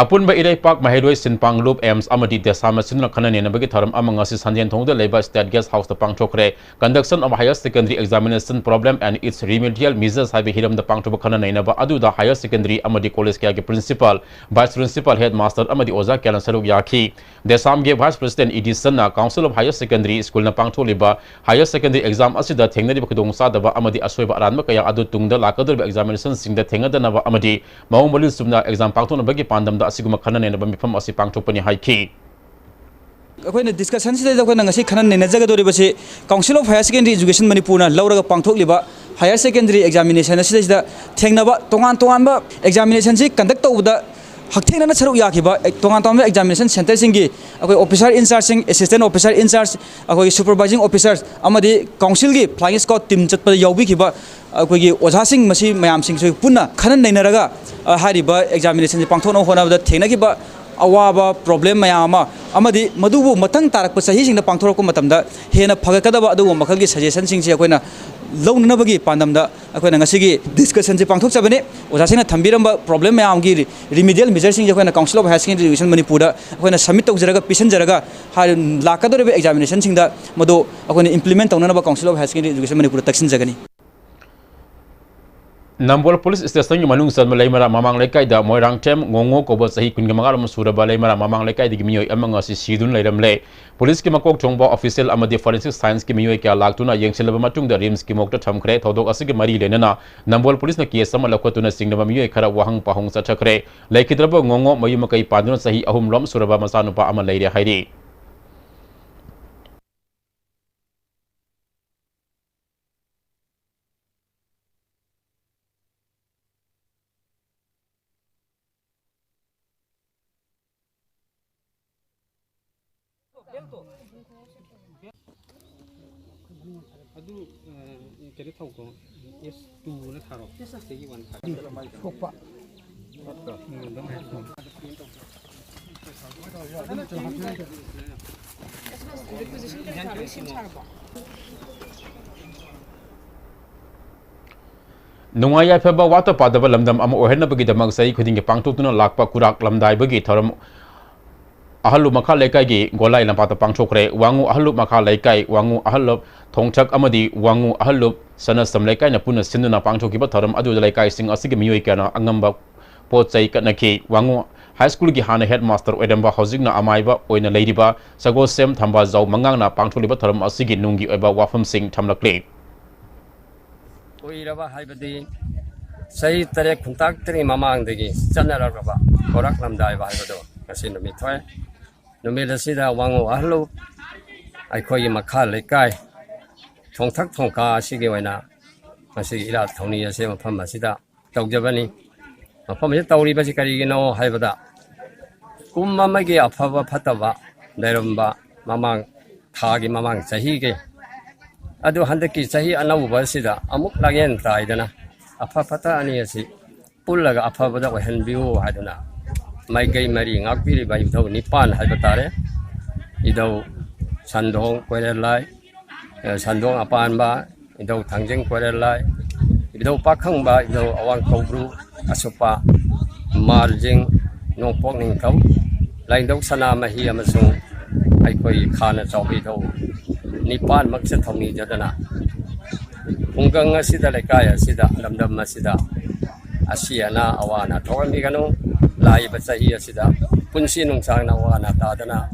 ꯑꯄꯨꯟꯕ ꯏꯔꯩꯄꯥꯛ ꯃꯍꯩꯔꯣꯏ ꯁꯤꯟꯄꯥꯡꯂꯨꯞ, ꯑꯦꯝꯁ ꯑꯃꯗꯤ ꯗꯦꯁꯥꯝ ꯑꯁꯤꯟꯅ ꯈꯟꯅ ꯅꯩꯅꯕꯒꯤ ꯊꯧꯔꯝ ꯑꯃ ꯉꯁꯤ ꯁꯟꯖꯦꯟꯊꯣꯡꯗ ꯂꯩꯕ State Guest Houseꯇ ꯄꯥꯡꯊꯣꯛꯈ꯭ꯔꯦ꯫ Conduction of Higher Secondary Examination Problem and its Remedial Measures ꯍꯥꯏꯕ ꯍꯤꯔꯝꯗ ꯄꯥꯡꯊꯣꯛꯄ ꯈꯟꯅ ꯅꯩꯅꯕ ꯑꯗꯨꯗ higher secondary ꯑꯃꯗꯤ college ꯀꯌꯥꯒꯤ principal, vice principal, headmaster ꯑꯃꯗꯤ ꯑꯣꯖꯥ ꯀꯌꯥꯅ ꯁꯔꯨꯛ ꯌꯥꯈꯤ꯫ ꯗꯦꯁꯥꯝꯒꯤ Vice President ꯏꯗꯤꯁꯟꯅ Council of Higher Secondary Schoolꯅ ꯄꯥꯡꯊꯣꯛꯂꯤꯕ higher secondary exam ꯑꯁꯤꯗ ꯊꯦꯡꯅꯔꯤꯕ ꯈꯨꯗꯣꯡꯆꯥꯗꯕ ꯑꯃꯗꯤ ꯑꯁꯣꯏꯕ ꯑꯔꯥꯟꯕ ꯀꯌꯥ ꯑꯗꯨ ꯇꯨꯡꯗ ꯂꯥꯛꯀꯗꯧꯔꯤꯕ examinationꯁꯤꯡꯗ ꯊꯦꯡꯅꯗꯅꯕ ꯑꯃꯗꯤ ꯃꯑꯣꯡ ꯃꯔꯤꯜ ꯆꯨꯝꯅ exam ꯄꯥꯡꯊꯣꯛꯅꯕꯒꯤ ꯄꯥꯟꯗꯝꯗ ꯑꯁꯤꯒꯨꯝꯕ ꯈꯟꯅ ꯅꯩꯅꯕ ꯃꯤꯐꯝ ꯑꯁꯤ ꯄꯥꯡꯊꯣꯛꯄꯅꯤ ꯍꯥꯏꯈꯤ꯫ ꯑꯩꯈꯣꯏꯅ discussionꯁꯤꯗꯩꯗ ꯑꯩꯈꯣꯏꯅ ꯉꯁꯤ ꯈꯟꯅ ꯅꯩꯅꯖꯒꯗꯧꯔꯤꯕꯁꯤ Council of Higher Secondary Education ꯃꯅꯤꯄꯨꯔꯅ ꯂꯧꯔꯒ ꯄꯥꯡꯊꯣꯛꯂꯤꯕ higher secondary examination ꯑꯁꯤꯗꯩꯁꯤꯗ ꯊꯦꯡꯅꯕ ꯇꯣꯉꯥꯟ ꯇꯣꯉꯥꯟꯕ examinationꯁꯤ conduct ꯇꯧꯕꯗ ꯍꯛꯊꯦꯡꯅꯅ ꯁꯔꯨꯛ ꯌꯥꯈꯤꯕ, ꯑꯦ, ꯇꯣꯉꯥꯟ ꯇꯣꯉꯥꯟꯕ examination centreꯁꯤꯡꯒꯤ ꯑꯩꯈꯣꯏ officer in chargeꯁꯤꯡ, assistant officer in charge, ꯑꯩꯈꯣꯏꯒꯤ supervising officers ꯑꯃꯗꯤ councilꯒꯤ flying squad team ꯆꯠꯄꯗ ꯌꯥꯎꯕꯤꯈꯤꯕ ꯑꯩꯈꯣꯏꯒꯤ ꯑꯣꯖꯥꯁꯤꯡ, ꯃꯁꯤ ꯃꯌꯥꯝꯁꯤꯡꯁꯨ ꯄꯨꯟꯅ ꯈꯟꯅ ꯅꯩꯅꯔꯒ, ꯑ, ꯍꯥꯏꯔꯤꯕ examinationꯁꯤ ꯄꯥꯡꯊꯣꯛꯅꯕ ꯍꯣꯠꯅꯕꯗ ꯊꯦꯡꯅꯈꯤꯕ ꯑꯋꯥꯕ, problem ꯃꯌꯥꯝ ꯑꯃ, ꯑꯃꯗꯤ ꯃꯗꯨꯕꯨ ꯃꯊꯪ ꯇꯥꯔꯛꯄ ꯆꯍꯤꯁꯤꯡꯗ ꯄꯥꯡꯊꯣꯔꯛꯄ ꯃꯇꯝꯗ ꯍꯦꯟꯅ ꯐꯒꯠꯀꯗꯕ ꯑꯗꯨꯒꯨꯝꯕ ꯃꯈꯜꯒꯤ suggestionꯁꯤꯡꯁꯤ ꯑꯩꯈꯣꯏꯅ ꯂꯧꯅꯅꯕꯒꯤ ꯄꯥꯟꯗꯝꯗ ꯑꯩꯈꯣꯏꯅ ꯉꯁꯤꯒꯤ discussionꯁꯤ ꯄꯥꯡꯊꯣꯛꯆꯕꯅꯤ꯫ ꯑꯣꯖꯥꯁꯤꯡꯅ ꯊꯝꯕꯤꯔꯝꯕ problem ꯃꯌꯥꯝꯒꯤ re-, remedial measureꯁꯤꯡꯁꯦ ꯑꯩꯈꯣꯏꯅ Council of Higher Secondary Education ꯃꯅꯤꯄꯨꯔꯗ ꯑꯩꯈꯣꯏꯅ submit ꯇꯧꯖꯔꯒ, ꯄꯤꯁꯤꯟꯖꯔꯒ, ꯍꯥꯏ-, ꯂꯥꯛꯀꯗꯧꯔꯤꯕ examinationꯁꯤꯡꯗ ꯃꯗꯨ ꯑꯩꯈꯣꯏꯅ implement ꯇꯧꯅꯅꯕ Council of Higher Secondary Education ꯃꯅꯤꯄꯨꯔꯗ ꯇꯛꯁꯤꯟꯖꯒꯅꯤ꯫ ꯅꯝꯕꯣꯜ police stationꯒꯤ ꯃꯅꯨꯡ ꯆꯟꯕ ꯂꯩꯃꯔꯥꯝ ꯃꯃꯥꯡ ꯂꯩꯀꯥꯏꯗ ꯃꯣꯏꯔꯥꯡꯊꯦꯝ ꯉꯣꯉꯣ ꯀꯧꯕ ꯆꯍꯤ ꯀꯨꯟꯒ ꯃꯉꯥꯔꯣꯝ ꯁꯨꯔꯕ ꯂꯩꯃꯔꯥꯝ ꯃꯃꯥꯡ ꯂꯩꯀꯥꯏꯗꯒꯤ ꯃꯤꯑꯣꯏ ꯑꯃ ꯉꯁꯤ ꯁꯤꯗꯨꯅ ꯂꯩꯔꯝꯂꯦ꯫ Policeꯀꯤ ꯃꯀꯣꯛ ꯊꯣꯡꯕ official ꯑꯃꯗꯤ forensic scienceꯀꯤ ꯃꯤꯑꯣꯏ ꯀꯌꯥ ꯂꯥꯛꯇꯨꯅ ꯌꯦꯡꯁꯤꯜꯂꯕ ꯃꯇꯨꯡꯗ RIMSꯀꯤ morgueꯇ ꯊꯝꯈ꯭ꯔꯦ꯫ ꯊꯧꯗꯣꯛ ꯑꯁꯤꯒꯤ ꯃꯔꯤ ꯂꯩꯅꯅ ꯅꯝꯕꯣꯜ policeꯅ case ꯑꯃ ꯂꯧꯈꯠꯇꯨꯅ ꯆꯤꯡꯅꯕ ꯃꯤꯑꯣꯏ ꯈꯔ ꯋꯥꯍꯪ ꯄꯥꯎꯍꯪ ꯆꯠꯊꯈ꯭ꯔꯦ꯫ ꯂꯩꯈꯤꯗ꯭ꯔꯕ ꯉꯣꯉꯣ ꯃꯌꯨꯝ ꯃꯀꯩ ꯄꯥꯟꯗꯨꯅ ꯆꯍꯤ ꯑꯍꯨꯝꯔꯣꯝ ꯁꯨꯔꯕ ꯃꯆꯥꯅꯨꯄꯥ ꯑꯃ ꯂꯩꯔꯦ ꯍꯥꯏꯔꯤ꯫ ꯑꯗꯨ, ꯑ, ꯀꯩꯅꯣ ꯇꯧꯀꯣ, S two ꯅ ꯊꯥꯔꯣ꯫ ꯁꯤꯒꯤ one ꯊꯥꯔꯣ꯫ ꯊꯣꯛꯄ꯫ ꯎꯝ, ꯑꯗꯨꯝ ꯍꯥꯏꯔꯣ꯫ ꯅꯨꯡꯉꯥꯏ ꯌꯥꯏꯐꯕ ꯋꯥꯠꯇ ꯄꯥꯗꯕ ꯂꯝꯗꯝ ꯑꯃ ꯑꯣꯏꯍꯟꯅꯕꯒꯤꯗꯃꯛ ꯆꯍꯤ ꯈꯨꯗꯤꯡꯒꯤ ꯄꯥꯡꯊꯣꯛꯇꯨꯅ ꯂꯥꯛꯄ ꯀꯨꯔꯥꯛ ꯂꯝꯗꯥꯏꯕꯒꯤ ꯊꯧꯔꯝ ꯑꯍꯜꯂꯨꯞ ꯃꯈꯥ ꯂꯩꯀꯥꯏꯒꯤ ꯒꯣꯂꯥꯏ ꯂꯝꯄꯥꯛꯇ ꯄꯥꯡꯊꯣꯛꯈ꯭ꯔꯦ꯫ ꯋꯥꯉꯨ ꯑꯍꯜꯂꯨꯞ ꯃꯈꯥ ꯂꯩꯀꯥꯏ, ꯋꯥꯉꯨ ꯑꯍꯜꯂꯨꯞ ꯊꯣꯡꯊꯛ ꯑꯃꯗꯤ ꯋꯥꯉꯨ ꯑꯍꯜꯂꯨꯞ ꯁꯅꯁꯝ ꯂꯩꯀꯥꯏꯅ ꯄꯨꯟꯅ ꯁꯤꯟꯗꯨꯅ ꯄꯥꯡꯊꯣꯛꯈꯤꯕ ꯊꯧꯔꯝ ꯑꯗꯨꯗ ꯂꯩꯀꯥꯏꯁꯤꯡ ꯑꯁꯤꯒꯤ ꯃꯤꯑꯣꯏ ꯀꯌꯥꯅ ꯑꯉꯝꯕ ꯄꯣꯠ ꯆꯩ ꯀꯠꯅꯈꯤ꯫ ꯋꯥꯉꯨ ꯍꯥꯏ ꯁ꯭ꯀꯨꯜꯒꯤ ꯍꯥꯟꯅ ꯍꯦꯗ ꯃꯥꯁꯇꯔ ꯑꯣꯏꯔꯝꯕ, ꯍꯧꯖꯤꯛꯅ ꯑꯃꯥꯏꯕ ꯑꯣꯏꯅ ꯂꯩꯔꯤꯕ ꯁꯒꯣꯜꯁꯦꯝ ꯊꯝꯕꯥꯖꯥꯎ ꯃꯉꯥꯡꯅ ꯄꯥꯡꯊꯣꯛꯂꯤꯕ ꯊꯧꯔꯝ ꯑꯁꯤꯒꯤ ꯅꯨꯡꯒꯤ ꯑꯣꯏꯕ ꯋꯥꯐꯝꯁꯤꯡ ꯊꯝꯂꯛꯂꯤ꯫ ꯀꯨꯏꯔꯕ ꯍꯥꯏꯕꯗꯤ ꯆꯍꯤ ꯇꯔꯦꯠ ꯈꯨꯟꯇꯥꯛ ꯇꯔꯦꯠ ꯃꯃꯥꯡꯗꯒꯤ ꯆꯠꯅꯔꯛꯂꯕ ꯀꯣꯔꯛ ꯂꯝꯗꯥꯏꯕ ꯍꯥꯏꯕꯗꯣ ꯉꯁꯤ ꯅꯨꯃꯤꯠ ꯊꯣꯛꯑꯦ꯫ ꯅꯨꯃꯤꯠ ꯑꯁꯤꯗ ꯋꯥꯉꯨ ꯑꯍꯜꯂꯨꯞ ꯑꯩꯈꯣꯏꯒꯤ ꯃꯈꯥ ꯂꯩꯀꯥꯏ ꯊꯣꯡꯊꯛ ꯊꯣꯡꯀꯥ ꯑꯁꯤꯒꯤ ꯑꯣꯏꯅ ꯉꯁꯤꯒꯤ ꯏꯔꯥꯠ ꯊꯧꯅꯤ ꯑꯁꯤ ꯃꯐꯝ ꯑꯁꯤꯗ ꯇꯧꯖꯕꯅꯤ꯫ ꯃꯐꯝ ꯑꯁꯤꯗ ꯇꯧꯔꯤꯕꯁꯤ ꯀꯔꯤꯒꯤꯅꯣ ꯍꯥꯏꯕꯗ, ꯀꯨꯝ ꯑꯃꯒꯤ ꯑꯐꯕ ꯐꯠꯇꯕ ꯂꯩꯔꯝꯕ ꯃꯃꯥꯡ ꯊꯥꯒꯤ ꯃꯃꯥꯡ ꯆꯍꯤꯒꯤ, ꯑꯗꯨ ꯍꯟꯗꯛꯀꯤ ꯆꯍꯤ ꯑꯅꯧꯕ ꯑꯁꯤꯗ ꯑꯃꯨꯛ ꯂꯥꯡꯌꯦꯟ ꯇꯥꯏꯗꯅ ꯑꯐ ꯐꯠꯇ ꯑꯅꯤ ꯑꯁꯤ ꯄꯨꯜꯂꯒ ꯑꯐꯕꯗ ꯑꯣꯏꯍꯟꯕꯤꯌꯨ ꯍꯥꯏꯗꯨꯅ ꯃꯥꯏꯀꯩ ꯃꯔꯤ ꯉꯥꯛꯄꯤꯔꯤꯕ ꯏꯙꯧ ꯅꯤꯄꯥꯟ ꯍꯥꯏꯕ ꯇꯥꯔꯦ꯫ ꯏꯙꯧ ꯁꯟꯗꯣꯡ ꯀꯣꯏꯔꯦꯜ ꯂꯥꯏ, ꯑ, ꯁꯟꯗꯣꯡ ꯑꯄꯥꯟꯕ, ꯏꯙꯧ ꯊꯥꯡꯖꯤꯡ ꯀꯣꯏꯔꯦꯜ ꯂꯥꯏ, ꯏꯙꯧ ꯄꯥꯈꯪꯕ, ꯏꯙꯧ ꯑꯋꯥꯡ ꯀꯧꯕ꯭ꯔꯨ, ꯑꯁꯨꯞꯄ, ꯃꯥꯔꯖꯤꯡ, ꯅꯣꯡꯄꯣꯛ ꯅꯤꯡꯊꯧ, ꯂꯥꯏꯅꯤꯡꯊꯧ ꯁꯅꯥꯃꯍꯤ ꯑꯃꯁꯨꯡ ꯑꯩꯈꯣꯏꯒꯤ ꯈꯥꯅ ꯆꯥꯎꯕ ꯏꯙꯧ ꯅꯤꯄꯥꯟꯃꯛꯁꯦ ꯊꯧꯅꯤꯖꯗꯅ ꯈꯨꯡꯒꯪ ꯑꯁꯤꯗ, ꯂꯩꯀꯥꯏ ꯑꯁꯤꯗ, ꯂꯝꯗꯝ ꯑꯁꯤꯗ ꯑꯁꯤ ꯑꯅꯥ ꯑꯋꯥ ꯑꯅꯥ ꯊꯣꯛꯍꯟꯕꯤꯒꯅꯨ꯫ ꯂꯥꯛꯏꯕ ꯆꯍꯤ ꯑꯁꯤꯗ ꯄꯨꯟꯁꯤ ꯅꯨꯡꯁꯥꯡꯅ ꯑꯋꯥ ꯑꯅꯥ ꯇꯥꯗꯅ,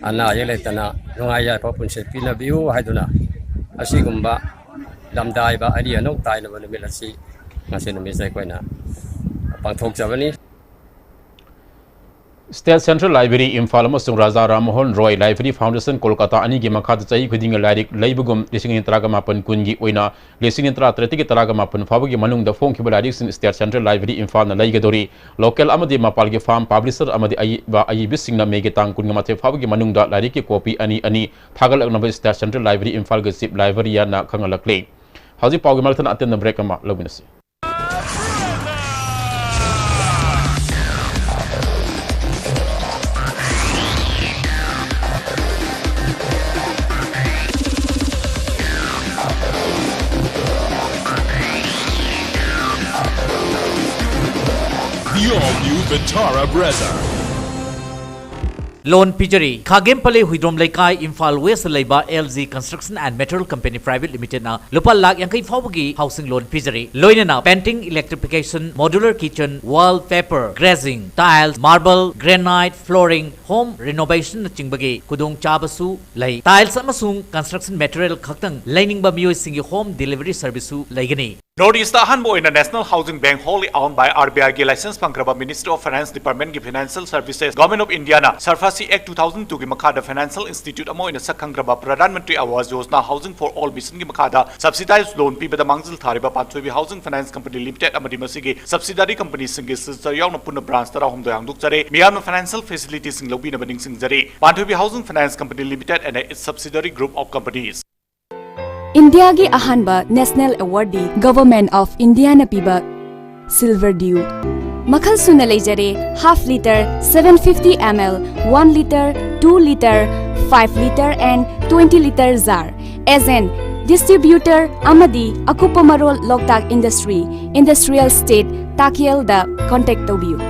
ꯑꯅꯥ ꯑꯌꯦꯛ ꯂꯩꯇꯅ ꯅꯨꯡꯉꯥꯏ ꯌꯥꯏꯐꯕ ꯄꯨꯟꯁꯤ ꯄꯤꯅꯕꯤꯌꯨ ꯍꯥꯏꯗꯨꯅ ꯑꯁꯤꯒꯨꯝꯕ ꯂꯝꯗꯥꯏꯕ ꯑꯔꯤ ꯑꯅꯧ ꯇꯥꯏꯅꯕ ꯅꯨꯃꯤꯠ ꯑꯁꯤ ꯉꯁꯤ ꯅꯨꯃꯤꯠꯁꯤꯗ ꯑꯩꯈꯣꯏꯅ ꯄꯥꯡꯊꯣꯛꯆꯕꯅꯤ꯫ State Central Library ꯏꯝꯐꯥꯜ ꯑꯃꯁꯨꯡ ꯔꯥꯖꯥ ꯔꯥꯝꯃꯣꯍꯟ ꯔꯣꯏ Library Foundation ꯀꯣꯜꯀꯇꯥ ꯑꯅꯤꯒꯤ ꯃꯈꯥꯗ ꯆꯍꯤ ꯈꯨꯗꯤꯡꯒꯤ ꯂꯥꯏꯔꯤꯛ ꯂꯩꯕꯒꯨꯝ ꯂꯤꯁꯤꯡ ꯑꯅꯤ ꯇꯔꯥꯃꯥꯄꯟ ꯀꯨꯟꯒꯤ ꯑꯣꯏꯅ ꯂꯤꯁꯤꯡ ꯑꯅꯤ ꯇꯔꯥꯇꯔꯦꯠꯇꯒꯤ ꯇꯔꯥꯃꯥꯄꯟ ꯐꯥꯎꯕꯒꯤ ꯃꯅꯨꯡꯗ ꯐꯣꯡꯈꯤꯕ ꯂꯥꯏꯔꯤꯛꯁꯤꯡ State Central Library ꯏꯝꯐꯥꯜꯅ ꯂꯩꯒꯗꯧꯔꯤ꯫ Local ꯑꯃꯗꯤ ꯃꯄꯥꯟꯒꯤ firm, publisher ꯑꯃꯗꯤ ꯑꯏꯕ ꯑꯏꯕꯤꯁꯤꯡꯅ ꯃꯦꯒꯤ ꯇꯥꯡ ꯀꯨꯟꯒ ꯃꯥꯊꯣꯏ ꯐꯥꯎꯕꯒꯤ ꯃꯅꯨꯡꯗ ꯂꯥꯏꯔꯤꯛꯀꯤ copy ꯑꯅꯤ ꯑꯅꯤ ꯊꯥꯒꯠꯂꯛꯅꯕ State Central Library ꯏꯝꯐꯥꯜꯒꯤ Chief Librarianꯅ ꯈꯪꯍꯜꯂꯛꯂꯤ꯫ ꯍꯧꯖꯤꯛ ꯄꯥꯎꯒꯤ ꯃꯔꯛ ꯊꯠꯅ ꯑꯇꯦꯟꯕ break ꯑꯃ ꯂꯧꯃꯤꯟꯅꯁꯤ꯫ All new Vitara Brezza. Loan ꯄꯤꯖꯔꯤ꯫ ꯈꯥꯒꯦꯝ ꯄꯂꯦ Huidrom ꯂꯩꯀꯥꯏ, ꯏꯝꯐꯥꯜ ꯋꯦꯁꯇ ꯂꯩꯕ L G Construction and Material Company Private Limited ꯅ ꯂꯨꯄꯥ ꯂꯥꯈ ꯌꯥꯡꯈꯩ ꯐꯥꯎꯕꯒꯤ housing loan ꯄꯤꯖꯔꯤ꯫ ꯂꯣꯏꯅꯅ painting, electrification, modular kitchen, wall paper, glazing, tiles, marble, granite, flooring, home renovation ꯅꯆꯤꯡꯕꯒꯤ ꯈꯨꯗꯣꯡꯆꯥꯕꯁꯨ ꯂꯩ꯫ Tiles ꯑꯃꯁꯨꯡ construction material ꯈꯛꯇꯪ ꯂꯩꯅꯤꯡꯕ ꯃꯤꯑꯣꯏꯁꯤꯡꯒꯤ home delivery service ꯁꯨ ꯂꯩꯒꯅꯤ꯫ North East ꯑꯍꯥꯟꯕ ꯑꯣꯏꯅ National Housing Bank, wholly owned by R B I ꯒꯤ license ꯐꯪꯈ꯭ꯔꯕ Ministry of Finance Department ꯀꯤ Financial Services, Government of India ꯅ SARFAESI Act two thousand two ꯒꯤ ꯃꯈꯥꯗ financial institute ꯑꯃ ꯑꯣꯏꯅ ꯁꯛ ꯈꯪꯈ꯭ꯔꯕ Pradhan Mantri Awas Yojana Housing for All mission ꯒꯤ ꯃꯈꯥꯗ subsidized loan ꯄꯤꯕꯗ ꯃꯥꯡꯖꯤꯜ ꯊꯥꯔꯤꯕ ꯄꯥꯟꯊꯣꯏꯕꯤ Housing Finance Company Limited ꯑꯃꯗꯤ ꯃꯁꯤꯒꯤ subsidiary company ꯁꯤꯡꯒꯤ signature ꯌꯥꯎꯅ ꯄꯨꯟꯅ branch ꯇꯔꯥꯍꯨꯝꯗꯣꯏ ꯍꯥꯡꯗꯣꯛꯆꯔꯦ꯫ ꯃꯤꯌꯥꯝꯅ financial facility ꯁꯤꯡ ꯂꯧꯕꯤꯅꯕ ꯅꯤꯡꯁꯤꯡꯖꯔꯤ꯫ ꯄꯥꯟꯊꯣꯏꯕꯤ Housing Finance Company Limited and its subsidiary group of companies. ꯏꯟꯗꯤꯌꯥꯒꯤ ꯑꯍꯥꯟꯕ national award D Government of India ꯅ ꯄꯤꯕ Silver Dew꯫ ꯃꯈꯜ ꯁꯨꯅ ꯂꯩꯖꯔꯦ: half litre, seven fifty M L, one litre, two litre, five litre and twenty litre jar꯫ Agent, distributor ꯑꯃꯗꯤ ꯑꯀꯨꯞꯄ ꯃꯔꯣꯜ ꯂꯣꯛꯇꯥꯛ Industry, Industrial Estate, ꯇꯥꯀꯦꯜꯗ contact ꯇꯧꯕꯤꯌꯨ꯫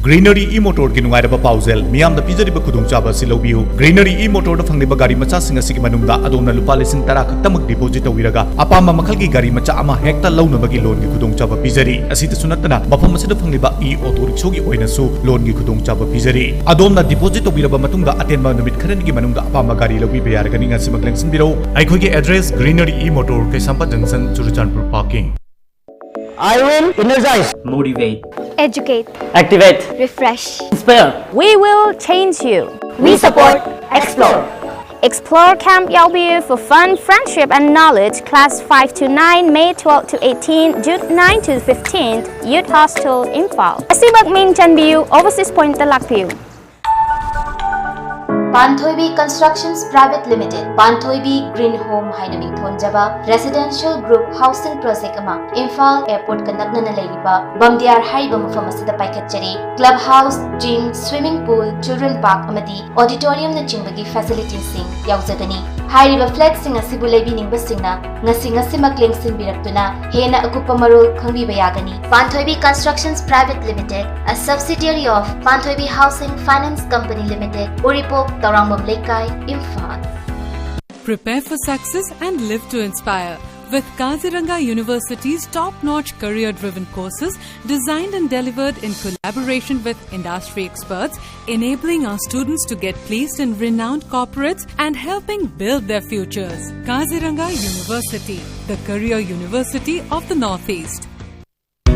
Greenery e-motor ꯒꯤ ꯅꯨꯡꯉꯥꯏꯔꯕ ꯄꯥꯎꯖꯦꯜ, ꯃꯤꯌꯥꯝꯗ ꯄꯤꯖꯔꯤꯕ ꯈꯨꯗꯣꯡꯆꯥꯕ ꯑꯁꯤ ꯂꯧꯕꯤꯌꯨ꯫ Greenery e-motor ꯗ ꯐꯪꯂꯤꯕ ꯒꯥꯔꯤ ꯃꯆꯥꯁꯤꯡ ꯑꯁꯤꯒꯤ ꯃꯅꯨꯡꯗ ꯑꯗꯣꯝꯅ ꯂꯨꯄꯥ ꯂꯤꯁꯤꯡ ꯇꯔꯥ ꯈꯛꯇꯃꯛ deposit ꯇꯧꯕꯤꯔꯒ ꯑꯄꯥꯝꯕ ꯃꯈꯜꯒꯤ ꯒꯥꯔꯤ ꯃꯆꯥ ꯑꯃ ꯍꯦꯛꯇ ꯂꯧꯅꯕꯒꯤ loan ꯒꯤ ꯈꯨꯗꯣꯡꯆꯥꯕ ꯄꯤꯖꯔꯤ꯫ ꯑꯁꯤꯗꯁꯨ ꯅꯠꯇꯅ ꯃꯐꯝ ꯑꯁꯤꯗ ꯐꯪꯂꯤꯕ e-auto rickshaw ꯒꯤ ꯑꯣꯏꯅꯁꯨ loan ꯒꯤ ꯈꯨꯗꯣꯡꯆꯥꯕ ꯄꯤꯖꯔꯤ꯫ ꯑꯗꯣꯝꯅ deposit ꯇꯧꯕꯤꯔꯕ ꯃꯇꯨꯡꯗ ꯑꯇꯦꯟꯕ ꯅꯨꯃꯤꯠ ꯈꯔꯅꯤꯒꯤ ꯃꯅꯨꯡꯗ ꯑꯄꯥꯝꯕ ꯒꯥꯔꯤ ꯂꯧꯕꯤꯕ ꯌꯥꯔꯒꯅꯤ꯫ ꯉꯁꯤꯃꯛ ꯂꯦꯡꯁꯤꯟꯕꯤꯔꯛꯎ꯫ ꯑꯩꯈꯣꯏꯒꯤ address: Greenery e-motor, Kaishampat Junction, Churachandpur parking. I will energize, motivate, educate, activate, refresh, inspire. We will change you. We support Explore. Explore Camp Yaobiu for fun, friendship and knowledge. Class five to nine, May twelfth to eighteenth, June ninth to fifteenth, Youth Hostel, Imphal꯫ ꯑꯁꯤꯃꯛ ꯃꯤꯡ ꯆꯟꯕꯤꯌꯨ, Overseas Point ꯇ ꯂꯥꯛꯄꯤꯌꯨ꯫ Panthoibi Constructions Private Limited, Panthoibi Green Home ꯍꯥꯏꯅ ꯃꯤꯡꯊꯣꯟꯖꯕ residential group housing project ꯑꯃ ꯏꯝꯐꯥꯜ airport ꯀ ꯅꯛꯅꯅ ꯂꯩꯔꯤꯕ ꯕꯝꯗꯤꯌꯥꯔ ꯍꯥꯏꯔꯤꯕ ꯃꯐꯝ ꯑꯁꯤꯗ ꯄꯥꯏꯈꯠꯆꯔꯤ꯫ Club house, gym, swimming pool, children park ꯑꯃꯗꯤ auditorium ꯅꯆꯤꯡꯕꯒꯤ facility ꯁꯤꯡ ꯌꯥꯎꯖꯒꯅꯤ꯫ ꯍꯥꯏꯔꯤꯕ flat ꯁꯤꯡ ꯑꯁꯤꯕꯨ ꯂꯩꯕꯤꯅꯤꯡꯕꯁꯤꯡꯅ ꯉꯁꯤ ꯉꯁꯤꯃꯛ ꯂꯦꯡꯁꯤꯟꯕꯤꯔꯛꯇꯨꯅ ꯍꯦꯟꯅ ꯑꯀꯨꯞꯄ ꯃꯔꯣꯜ ꯈꯪꯕꯤꯕ ꯌꯥꯒꯅꯤ꯫ Panthoibi Constructions Private Limited, a subsidiary of Panthoibi Housing Finance Company Limited, Uripok, Taurangmam Leikai, Imphal. Prepare for success and live to inspire with Kaziranga University's top-notch career-driven courses designed and delivered in collaboration with industry experts, enabling our students to get placed in renowned corporates and helping build their futures. Kaziranga University, the career university of the Northeast.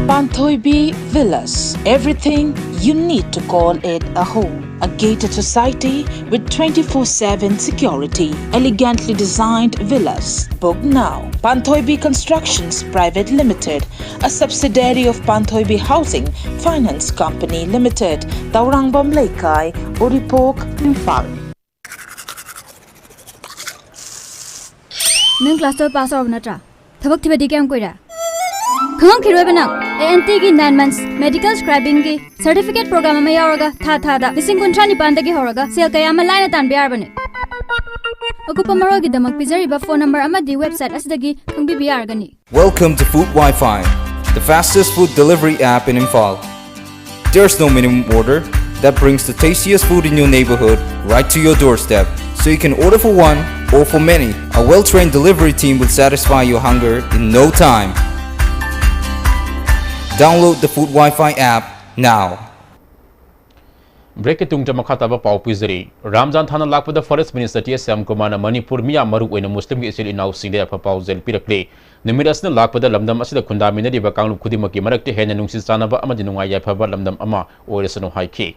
Panthoibi Villas, everything you need to call it a home. A gated society with twenty-four seven security, elegantly designed villas. Book now. Panthoibi Constructions Private Limited, a subsidiary of Panthoibi Housing Finance Company Limited, Taurangmam Leikai, Uripok, Imphal. ꯅꯪ class twelve pass ꯇꯧꯔꯕ ꯅꯠꯇ꯭ꯔꯥ? ꯊꯕꯛ ꯊꯤꯕꯗꯤ ꯀꯌꯥꯝ ꯀꯨꯏꯔꯦ? ꯈꯪꯉꯝꯈꯤꯔꯣꯏꯕ ꯅꯪ꯫ ꯑꯦ ꯑꯦꯟ ꯇꯤꯒꯤ nine months medical scribingꯒꯤ certificate program ꯑꯃ ꯌꯥꯎꯔꯒ ꯊꯥ ꯊꯥꯗ ꯂꯤꯁꯤꯡ ꯀꯨꯟꯊ꯭ꯔꯥ ꯅꯤꯄꯥꯟꯗꯒꯤ ꯍꯧꯔꯒ ꯁꯦꯜ ꯀꯌꯥ ꯑꯃ ꯂꯥꯏꯅ ꯇꯥꯟꯕ ꯌꯥꯔꯕꯅꯤ꯫ ꯑꯀꯨꯞꯄ ꯃꯔꯣꯜꯒꯤꯗꯃꯛ ꯄꯤꯖꯔꯤꯕ phone number ꯑꯃꯗꯤ website ꯑꯁꯤꯗꯒꯤ ꯈꯪꯕꯤꯕ ꯌꯥꯔꯒꯅꯤ꯫ Welcome to Food Wi-Fi, the fastest food delivery app in Imphal. There's no minimum order that brings the tastiest food in your neighborhood right to your doorstep. So you can order for one or for many. A well-trained delivery team will satisfy your hunger in no time. Download the Food Wi-Fi app now. Breakꯀꯤ ꯇꯨꯡꯗ ꯃꯈꯥ ꯇꯥꯕ ꯄꯥꯎ ꯄꯤꯖꯔꯤ꯫ ꯔꯝꯖꯥꯟ ꯊꯥꯅ ꯂꯥꯛꯄꯗ Forest Minister T S ꯁ꯭ꯌꯥꯝꯀꯨꯃꯥꯔꯅ Manipur ꯃꯤꯌꯥꯝ ꯃꯔꯨ ꯑꯣꯏꯅ ꯃꯨꯁꯂꯤꯝꯒꯤ ꯏꯆꯤꯜ ꯏꯅꯥꯎꯁꯤꯡꯗ ꯌꯥꯏꯐ ꯄꯥꯎꯖꯦꯜ ꯄꯤꯔꯛꯂꯤ꯫ ꯅꯨꯃꯤꯠ ꯑꯁꯤꯅ ꯂꯥꯛꯄꯗ ꯂꯝꯗꯝ ꯑꯁꯤꯗ ꯈꯨꯟꯗꯥꯃꯤꯟꯅꯔꯤꯕ ꯀꯥꯡꯂꯨꯞ ꯈꯨꯗꯤꯡꯃꯛꯀꯤ ꯃꯔꯛꯇ ꯍꯦꯟꯅ ꯅꯨꯡꯁꯤ ꯆꯥꯟꯅꯕ ꯑꯃꯗꯤ ꯅꯨꯡꯉꯥꯏ ꯌꯥꯏꯐꯕ ꯂꯝꯗꯝ ꯑꯃ ꯑꯣꯏꯔꯁꯅꯨ ꯍꯥꯏꯈꯤ꯫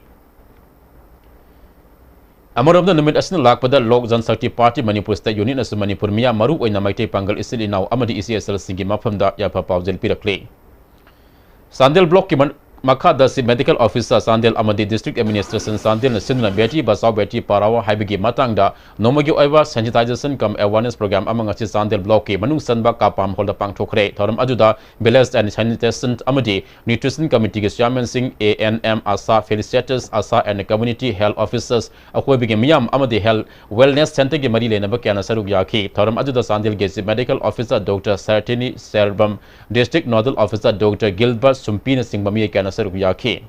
ꯑꯃꯔꯣꯝꯗ ꯅꯨꯃꯤꯠ ꯑꯁꯤꯅ ꯂꯥꯛꯄꯗ Lok Jan Shakti Party Manipur State Unitꯅꯁꯨ Manipur ꯃꯤꯌꯥꯝ ꯃꯔꯨ ꯑꯣꯏꯅ ꯃꯩꯇꯩ ꯄꯥꯡꯒꯜ ꯏꯆꯤꯜ ꯏꯅꯥꯎ ꯑꯃꯗꯤ ꯏꯆꯦ ꯏꯆꯜꯁꯤꯡꯒꯤ ꯃꯐꯝꯗ ꯌꯥꯏꯐ ꯄꯥꯎꯖꯦꯜ ꯄꯤꯔꯛꯂꯤ꯫ ꯆꯥꯟꯗꯦꯜ blockꯀꯤ ꯃꯟ-, ꯃꯈꯥꯗ Chief Medical Officer ꯆꯥꯟꯗꯦꯜ ꯑꯃꯗꯤ District Administration ꯆꯥꯟꯗꯦꯜꯅ ꯁꯤꯟꯗꯨꯅ ꯕꯦꯇꯤ ꯕꯆꯥꯎ ꯕꯦꯇꯤ ꯄꯔꯥꯎ ꯍꯥꯏꯕꯒꯤ ꯃꯇꯥꯡꯗ ꯅꯣꯡꯃꯒꯤ ꯑꯣꯏꯕ sensitization cum awareness program ꯑꯃ ꯉꯁꯤ ꯆꯥꯟꯗꯦꯜ ꯕ꯭ꯂꯣꯛꯀꯤ ꯃꯅꯨꯡ ꯆꯟꯕ ꯀꯥꯄꯥꯝ ꯍꯣꯜꯗ ꯄꯥꯡꯊꯣꯛꯈ꯭ꯔꯦ꯫ ꯊꯧꯔꯝ ꯑꯗꯨꯗ Village and Sanitation ꯑꯃꯗꯤ Nutrition Committeeꯒꯤ Chairmanꯁꯤꯡ, A N M, ASHA, Facilitators, ASHA and Community Health Officers, ꯑꯀꯣꯏꯕꯒꯤ ꯃꯤꯌꯥꯝ ꯑꯃꯗꯤ Health Wellness Centreꯒꯤ ꯃꯔꯤ ꯂꯩꯅꯕ ꯀꯌꯥꯅ ꯁꯔꯨꯛ ꯌꯥꯈꯤ꯫ ꯊꯧꯔꯝ ꯑꯗꯨꯗ ꯆꯥꯟꯗꯦꯜꯒꯤ Chief Medical Officer Doctor Sartini Serbam, District Nodal Officer Doctor Gilbert ꯁꯨꯝꯄꯤꯅꯆꯤꯡꯕ ꯃꯤꯑꯣꯏ ꯀꯌꯥꯅ ꯁꯔꯨꯛ ꯌꯥꯈꯤ꯫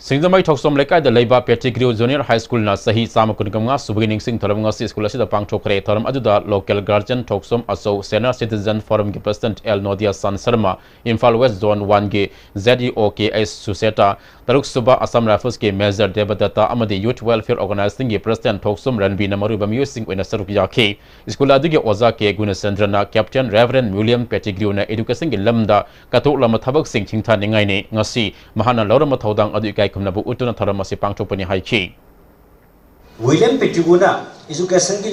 ꯁꯤꯡꯖꯃꯩ ꯊꯣꯛꯁꯣꯝ ꯂꯩꯀꯥꯏꯗ ꯂꯩꯕ Pettigrew Junior High Schoolꯅ ꯆꯍꯤ ꯆꯥꯝꯃ ꯀꯨꯟꯃꯉꯥ ꯁꯨꯕꯒꯤ ꯅꯤꯡꯁꯤꯡ ꯊꯧꯔꯝ ꯉꯁꯤ ꯁ꯭ꯀꯨꯜ ꯑꯁꯤꯗ ꯄꯥꯡꯊꯣꯛꯈ꯭ꯔꯦ꯫ ꯊꯧꯔꯝ ꯑꯗꯨꯗ local guardian ꯊꯣꯛꯁꯣꯝ ꯑꯆꯧ, Senior Citizen Forumꯒꯤ President L Nodiya San Sharma, Imphal West Zone Oneꯒꯤ Z E O K H Suseta, ꯇꯔꯨꯛ ꯁꯨꯕ Assam Riflesꯀꯤ Major Devadatta ꯑꯃꯗꯤ Youth Welfare Organizationꯒꯤ President ꯊꯣꯛꯁꯣꯝ ꯔꯟꯕꯤꯅ ꯃꯔꯨꯑꯣꯏꯕ ꯃꯤꯑꯣꯏꯁꯤꯡ ꯑꯣꯏꯅ ꯁꯔꯨꯛ ꯌꯥꯈꯤ꯫ ꯁ꯭ꯀꯨꯜ ꯑꯗꯨꯒꯤ ꯑꯣꯖꯥ ꯀꯦ ꯒꯨꯅꯆꯟꯗ꯭ꯔꯅ Captain Reverend William Pettigrewꯅ educationꯒꯤ ꯂꯝꯗ ꯀꯠꯊꯣꯛꯂꯝꯕ ꯊꯕꯛꯁꯤꯡ ꯁꯤꯡꯊꯥꯅꯤꯡꯉꯥꯏꯅꯤ꯫ ꯉꯁꯤ ꯃꯍꯥꯛꯅ ꯂꯧꯔꯝꯕ ꯊꯧꯗꯥꯡ ꯑꯗꯨ ꯏꯀꯥꯏ ꯈꯨꯝꯅꯕ ꯎꯠꯇꯨꯅ ꯊꯧꯔꯝ ꯑꯁꯤ ꯄꯥꯡꯊꯣꯛꯄꯅꯤ ꯍꯥꯏꯈꯤ꯫ William Pettigrewꯅ educationꯒꯤ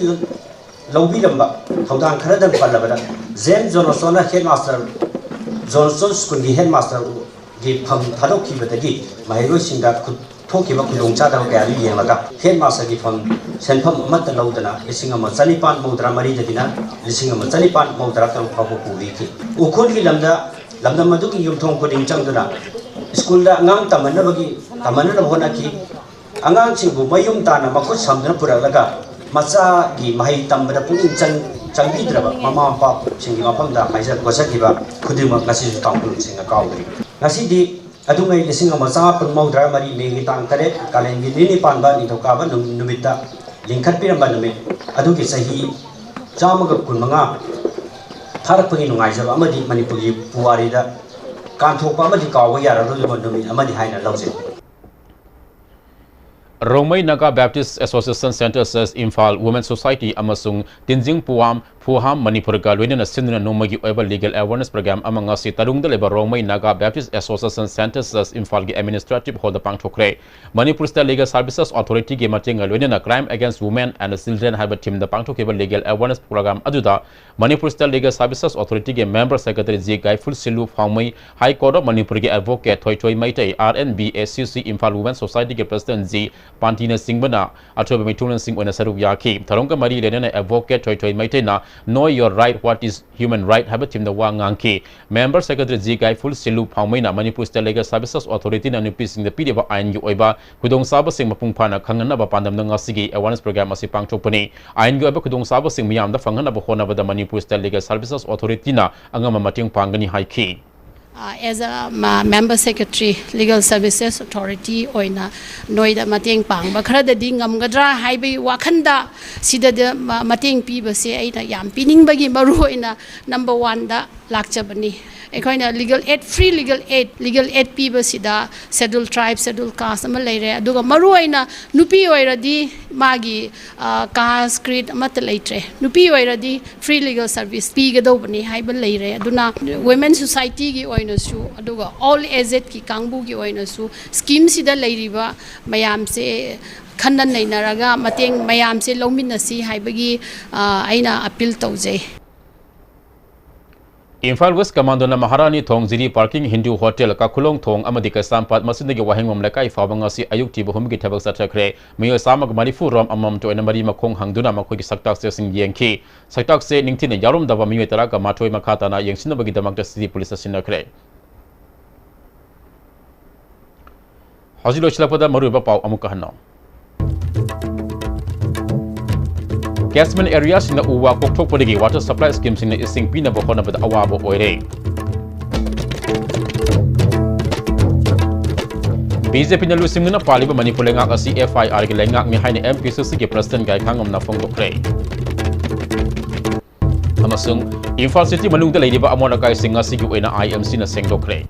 ꯂꯧꯕꯤꯔꯝꯕ ꯊꯧꯗꯥꯡ ꯈꯔꯗꯪ ꯄꯜꯂꯕꯗ, James Johnson headmaster, Johnson Schoolꯒꯤ headmasterꯒꯤ ꯐꯝ ꯊꯥꯗꯣꯛꯈꯤꯕꯗꯒꯤ ꯃꯍꯩꯔꯣꯏꯁꯤꯡꯗ ꯈꯨ-, ꯊꯣꯛꯈꯤꯕ ꯈꯨꯗꯣꯡꯆꯥꯗꯕ ꯀꯌꯥꯗꯨ ꯌꯦꯡꯂꯒ headmasterꯒꯤ ꯐꯝ ꯁꯦꯟꯐꯝ ꯑꯃꯠꯇ ꯂꯧꯗꯅ ꯂꯤꯁꯤꯡ ꯑꯃ ꯆꯅꯤꯄꯥꯟ ꯃꯧꯗ꯭ꯔꯥ ꯃꯔꯤꯗꯒꯤꯅ ꯂꯤꯁꯤꯡ ꯑꯃ ꯆꯅꯤꯄꯥꯟ ꯃꯧꯗ꯭ꯔꯥ ꯇꯔꯨꯛ ꯐꯥꯎꯕ ꯄꯨꯕꯤꯈꯤ꯫ ꯎꯈ꯭ꯔꯨꯜꯒꯤ ꯂꯝꯗ ꯂꯝꯗꯝ ꯑꯗꯨꯒꯤ ꯌꯨꯝꯊꯣꯡ ꯈꯨꯗꯤꯡ ꯆꯪꯗꯨꯅ ꯁ꯭ꯀꯨꯜꯗ ꯑꯉꯥꯡ ꯇꯝꯍꯟꯅꯕꯒꯤ, ꯇꯝꯍꯟꯅꯕ ꯍꯣꯠꯅꯈꯤ꯫ ꯑꯉꯥꯡꯁꯤꯡꯕꯨ ꯃꯌꯨꯝ ꯇꯥꯅ ꯃꯈꯨꯠ ꯁꯝꯗꯨꯅ ꯄꯨꯔꯛꯂꯒ ꯃꯆꯥꯒꯤ ꯃꯍꯩ ꯇꯝꯕꯗ ꯄꯨꯛꯅꯤꯡ ꯆꯪ-, ꯆꯪꯕꯤꯗ꯭ꯔꯕ ꯃꯃꯥ ꯃꯄꯥꯁꯤꯡꯒꯤ ꯃꯐꯝꯗ ꯍꯥꯏꯖ-, ꯒꯣꯆꯠꯈꯤꯕ ꯈꯨꯗꯤꯡꯃꯛ ꯉꯁꯤꯁꯨ ꯇꯥꯡꯈꯨꯜꯁꯤꯡꯅ ꯀꯥꯎꯗ꯭ꯔꯤ꯫ ꯉꯁꯤꯗꯤ ꯑꯗꯨꯉꯩ ꯂꯤꯁꯤꯡ ꯑꯃ ꯆꯃꯥꯄꯟ ꯃꯧꯗ꯭ꯔꯥ ꯃꯔꯤ ꯃꯦꯒꯤ ꯇꯥꯡ ꯇꯔꯦꯠ, ꯀꯥꯂꯦꯟꯒꯤ ꯅꯤꯅꯤ ꯄꯥꯟꯕ ꯅꯤꯡꯊꯧꯀꯥꯕ ꯅꯨ-, ꯅꯨꯃꯤꯠꯇ ꯂꯤꯡꯈꯠꯄꯤꯔꯝꯕ ꯅꯨꯃꯤꯠ ꯑꯗꯨꯒꯤ ꯆꯍꯤ ꯆꯥꯝꯃꯒ ꯀꯨꯟꯃꯉꯥ ꯊꯥꯔꯛꯄꯒꯤ ꯅꯨꯡꯉꯥꯏꯖꯕ ꯑꯃꯗꯤ ꯃꯅꯤꯄꯨꯔꯒꯤ ꯄꯨꯋꯥꯔꯤꯗ ꯀꯥꯟꯊꯣꯛꯄ ꯑꯃꯗꯤ ꯀꯥꯎꯕ ꯌꯥꯔꯔꯣꯏꯗꯕ ꯅꯨꯃꯤꯠ ꯑꯃꯅꯤ ꯍꯥꯏꯅ ꯂꯧꯖꯩ꯫ Rongmei Naga Baptist Association, Centre Church, Imphal Women Society ꯑꯃꯁꯨꯡ ꯇꯤꯟꯖꯤꯡ ꯄꯨꯋꯥꯝ ꯎꯍꯥꯝ ꯃꯅꯤꯄꯨꯔꯒ ꯂꯣꯏꯅꯅ ꯁꯤꯟꯗꯨꯅ ꯅꯣꯡꯃꯒꯤ ꯑꯣꯏꯕ legal awareness program ꯑꯃ ꯉꯁꯤ ꯇꯔꯨꯡꯗ ꯂꯩꯕ Rongmei Naga Baptist Association Centre Church ꯏꯝꯐꯥꯜꯒꯤ administrative hallꯗ ꯄꯥꯡꯊꯣꯛꯈ꯭ꯔꯦ꯫ Manipur State Legal Services Authorityꯒꯤ ꯃꯇꯦꯡꯒ ꯂꯣꯏꯅꯅ Crime Against Women and Children ꯍꯥꯏꯕ themeꯗ ꯄꯥꯡꯊꯣꯛꯈꯤꯕ legal awareness program ꯑꯗꯨꯗ Manipur State Legal Services Authorityꯒꯤ member secretary G ꯒꯥꯏꯐꯨꯜ ꯁꯤꯜꯂꯨ ꯐꯥꯎꯃꯩ, High Court of ꯃꯅꯤꯄꯨꯔꯒꯤ advocate ꯊꯣꯏꯊꯣꯏ Meitei, R N B A C C Imphal Women Societyꯒꯤ president G ꯄꯥꯟꯇꯤꯅꯆꯤꯡꯕꯅ ꯑꯊꯣꯏꯕ ꯃꯤꯊꯨꯡꯂꯦꯟꯁꯤꯡ ꯑꯣꯏꯅ ꯁꯔꯨꯛ ꯌꯥꯈꯤ꯫ ꯊꯧꯔꯝꯒ ꯃꯔꯤ ꯂꯩꯅꯅ advocate ꯊꯣꯏꯊꯣꯏ ꯃꯩꯇꯩꯅ Know Your Right, What Is Human Right ꯍꯥꯏꯕ themeꯗ ꯋꯥ ꯉꯥꯡꯈꯤ꯫ Member secretary G ꯒꯥꯏꯐꯨꯜ ꯁꯤꯜꯂꯨ ꯐꯥꯎꯃꯩꯅ Manipur State Legal Services Authorityꯅ ꯅꯨꯄꯤꯁꯤꯡꯗ ꯄꯤꯔꯤꯕ ꯑꯥꯏꯟꯒꯤ ꯑꯣꯏꯕ ꯈꯨꯗꯣꯡꯆꯥꯕꯁꯤꯡ ꯃꯄꯨꯡ ꯐꯥꯅ ꯈꯪꯍꯟꯅꯕ ꯄꯥꯟꯗꯝꯗ ꯉꯁꯤꯒꯤ awareness program ꯑꯁꯤ ꯄꯥꯡꯊꯣꯛꯄꯅꯤ꯫ ꯑꯥꯏꯟꯒꯤ ꯑꯣꯏꯕ ꯈꯨꯗꯣꯡꯆꯥꯕꯁꯤꯡ ꯃꯤꯌꯥꯝꯗ ꯐꯪꯍꯟꯅꯕ ꯍꯣꯠꯅꯕꯗ ꯃꯅꯤꯄꯨꯔ State Legal Services Authorityꯅ ꯑꯉꯝꯕ ꯃꯇꯦꯡ ꯄꯥꯡꯒꯅꯤ ꯍꯥꯏꯈꯤ꯫ Uh, as a ma-, member secretary, Legal Services Authority ꯑꯣꯏꯅ ꯅꯣꯏꯗ ꯃꯇꯦꯡ ꯄꯥꯡꯕ ꯈꯔꯗꯗꯤ ꯉꯝꯒꯗ꯭ꯔꯥ ꯍꯥꯏꯕꯒꯤ ꯋꯥꯈꯟꯗ ꯁꯤꯗꯗ ꯃ-, ꯃꯇꯦꯡ ꯄꯤꯕꯁꯦ ꯑꯩꯅ ꯌꯥꯝ ꯄꯤꯅꯤꯡꯕꯒꯤ ꯃꯔꯨ ꯑꯣꯏꯅ number oneꯗ ꯂꯥꯛꯆꯕꯅꯤ꯫ ꯑꯩꯈꯣꯏꯅ legal aid, free legal aid, legal aid ꯄꯤꯕꯁꯤꯗ Scheduled Tribe, Scheduled Caste ꯑꯃ ꯂꯩꯔꯦ, ꯑꯗꯨꯒ ꯃꯔꯨ ꯑꯣꯏꯅ ꯅꯨꯄꯤ ꯑꯣꯏꯔꯗꯤ ꯃꯥꯒꯤ, ꯑ, caste, creed ꯑꯃꯠꯇ ꯂꯩꯇ꯭ꯔꯦ꯫ ꯅꯨꯄꯤ ꯑꯣꯏꯔꯗꯤ free legal service ꯄꯤꯒꯗꯧꯕꯅꯤ ꯍꯥꯏꯕ ꯂꯩꯔꯦ꯫ ꯑꯗꯨꯅ women societyꯒꯤ ꯑꯣꯏꯅꯁꯨ, ꯑꯗꯨꯒ all agedꯀꯤ ꯀꯥꯡꯕꯨꯒꯤ ꯑꯣꯏꯅꯁꯨ schemeꯁꯤꯗ ꯂꯩꯔꯤꯕ ꯃꯌꯥꯝꯁꯦ ꯈꯟꯅ ꯅꯩꯅꯔꯒ ꯃꯇꯦꯡ ꯃꯌꯥꯝꯁꯦ ꯂꯧꯃꯤꯟꯅꯁꯤ ꯍꯥꯏꯕꯒꯤ, ꯑ, ꯑꯩꯅ appeal ꯇꯧꯖꯩ꯫ ꯏꯝꯐꯥꯜ West Commandoꯅ ꯃꯍꯥꯔꯥꯅꯤ ꯊꯣꯡ, ꯖꯤꯔꯤ parking, ꯍꯤꯟꯗꯨ ꯍꯣꯇꯦꯜ, ꯀꯥꯈꯨꯂꯣꯡ ꯊꯣꯡ ꯑꯃꯗꯤ ꯀꯩꯁꯥꯝꯄꯥꯠ ꯃꯆꯤꯟꯗꯒꯤ ꯋꯥꯍꯦꯡꯕꯝ ꯂꯩꯀꯥꯏ ꯐꯥꯎꯕ ꯉꯁꯤ ꯑꯌꯨꯛ ꯊꯤꯕ ꯍꯨꯝꯒꯤ ꯊꯕꯛ ꯆꯠꯊꯈ꯭ꯔꯦ꯫ ꯃꯤꯑꯣꯏ ꯆꯥꯝꯃꯒ ꯃꯔꯤꯐꯨ ꯔꯣꯝ ꯑꯃꯃꯝꯇ ꯑꯣꯏꯅ ꯃꯔꯤ ꯃꯈꯣꯡ ꯍꯪꯗꯨꯅ ꯃꯈꯣꯏꯒꯤ ꯁꯛꯇꯥꯛ ꯆꯦꯁꯤꯡ ꯌꯦꯡꯈꯤ꯫ ꯁꯛꯇꯥꯛ ꯆꯦ ꯅꯤꯡꯊꯤꯅ ꯌꯥꯎꯔꯝꯗꯕ ꯃꯤꯑꯣꯏ ꯇꯔꯥꯒ ꯃꯥꯊꯣꯏ ꯃꯈꯥ ꯇꯥꯅ ꯌꯦꯡꯁꯤꯟꯅꯕꯒꯤꯗꯃꯛꯇ city policeꯇ ꯁꯤꯟꯅꯈ꯭ꯔꯦ꯫ ꯍꯧꯖꯤꯛ ꯂꯣꯏꯁꯤꯜꯂꯛꯄꯗ ꯃꯔꯨꯑꯣꯏꯕ ꯄꯥꯎ ꯑꯃꯨꯛꯀ ꯍꯟꯅ꯫ Catchment areaꯁꯤꯡꯗ ꯎ ꯋꯥ ꯀꯣꯛꯊꯣꯛꯄꯗꯒꯤ water supply schemeꯁꯤꯡꯅ ꯏꯁꯤꯡ ꯄꯤꯅꯕ ꯍꯣꯠꯅꯕꯗ ꯑꯋꯥꯕ ꯑꯣꯏꯔꯦ꯫ BJPꯅ ꯂꯨꯆꯤꯡꯗꯨꯅ ꯄꯥꯜꯂꯤꯕ ꯃꯅꯤꯄꯨꯔ ꯂꯩꯉꯥꯛ ꯑꯁꯤ FIRꯒꯤ ꯂꯩꯉꯥꯛꯅꯤ ꯍꯥꯏꯅ MPCCꯒꯤ president ꯒꯥꯏꯈꯥꯉꯝꯅ ꯐꯣꯡꯗꯣꯛꯈ꯭ꯔꯦ꯫ ꯑꯃꯁꯨꯡ ꯏꯝꯐꯥꯜ city ꯃꯅꯨꯡꯗ ꯂꯩꯔꯤꯕ ꯑꯃꯣꯠ ꯑꯀꯥꯏꯁꯤꯡ ꯉꯁꯤꯒꯤ ꯑꯣꯏꯅ IMCꯅ ꯁꯦꯡꯗꯣꯛꯈ꯭ꯔꯦ꯫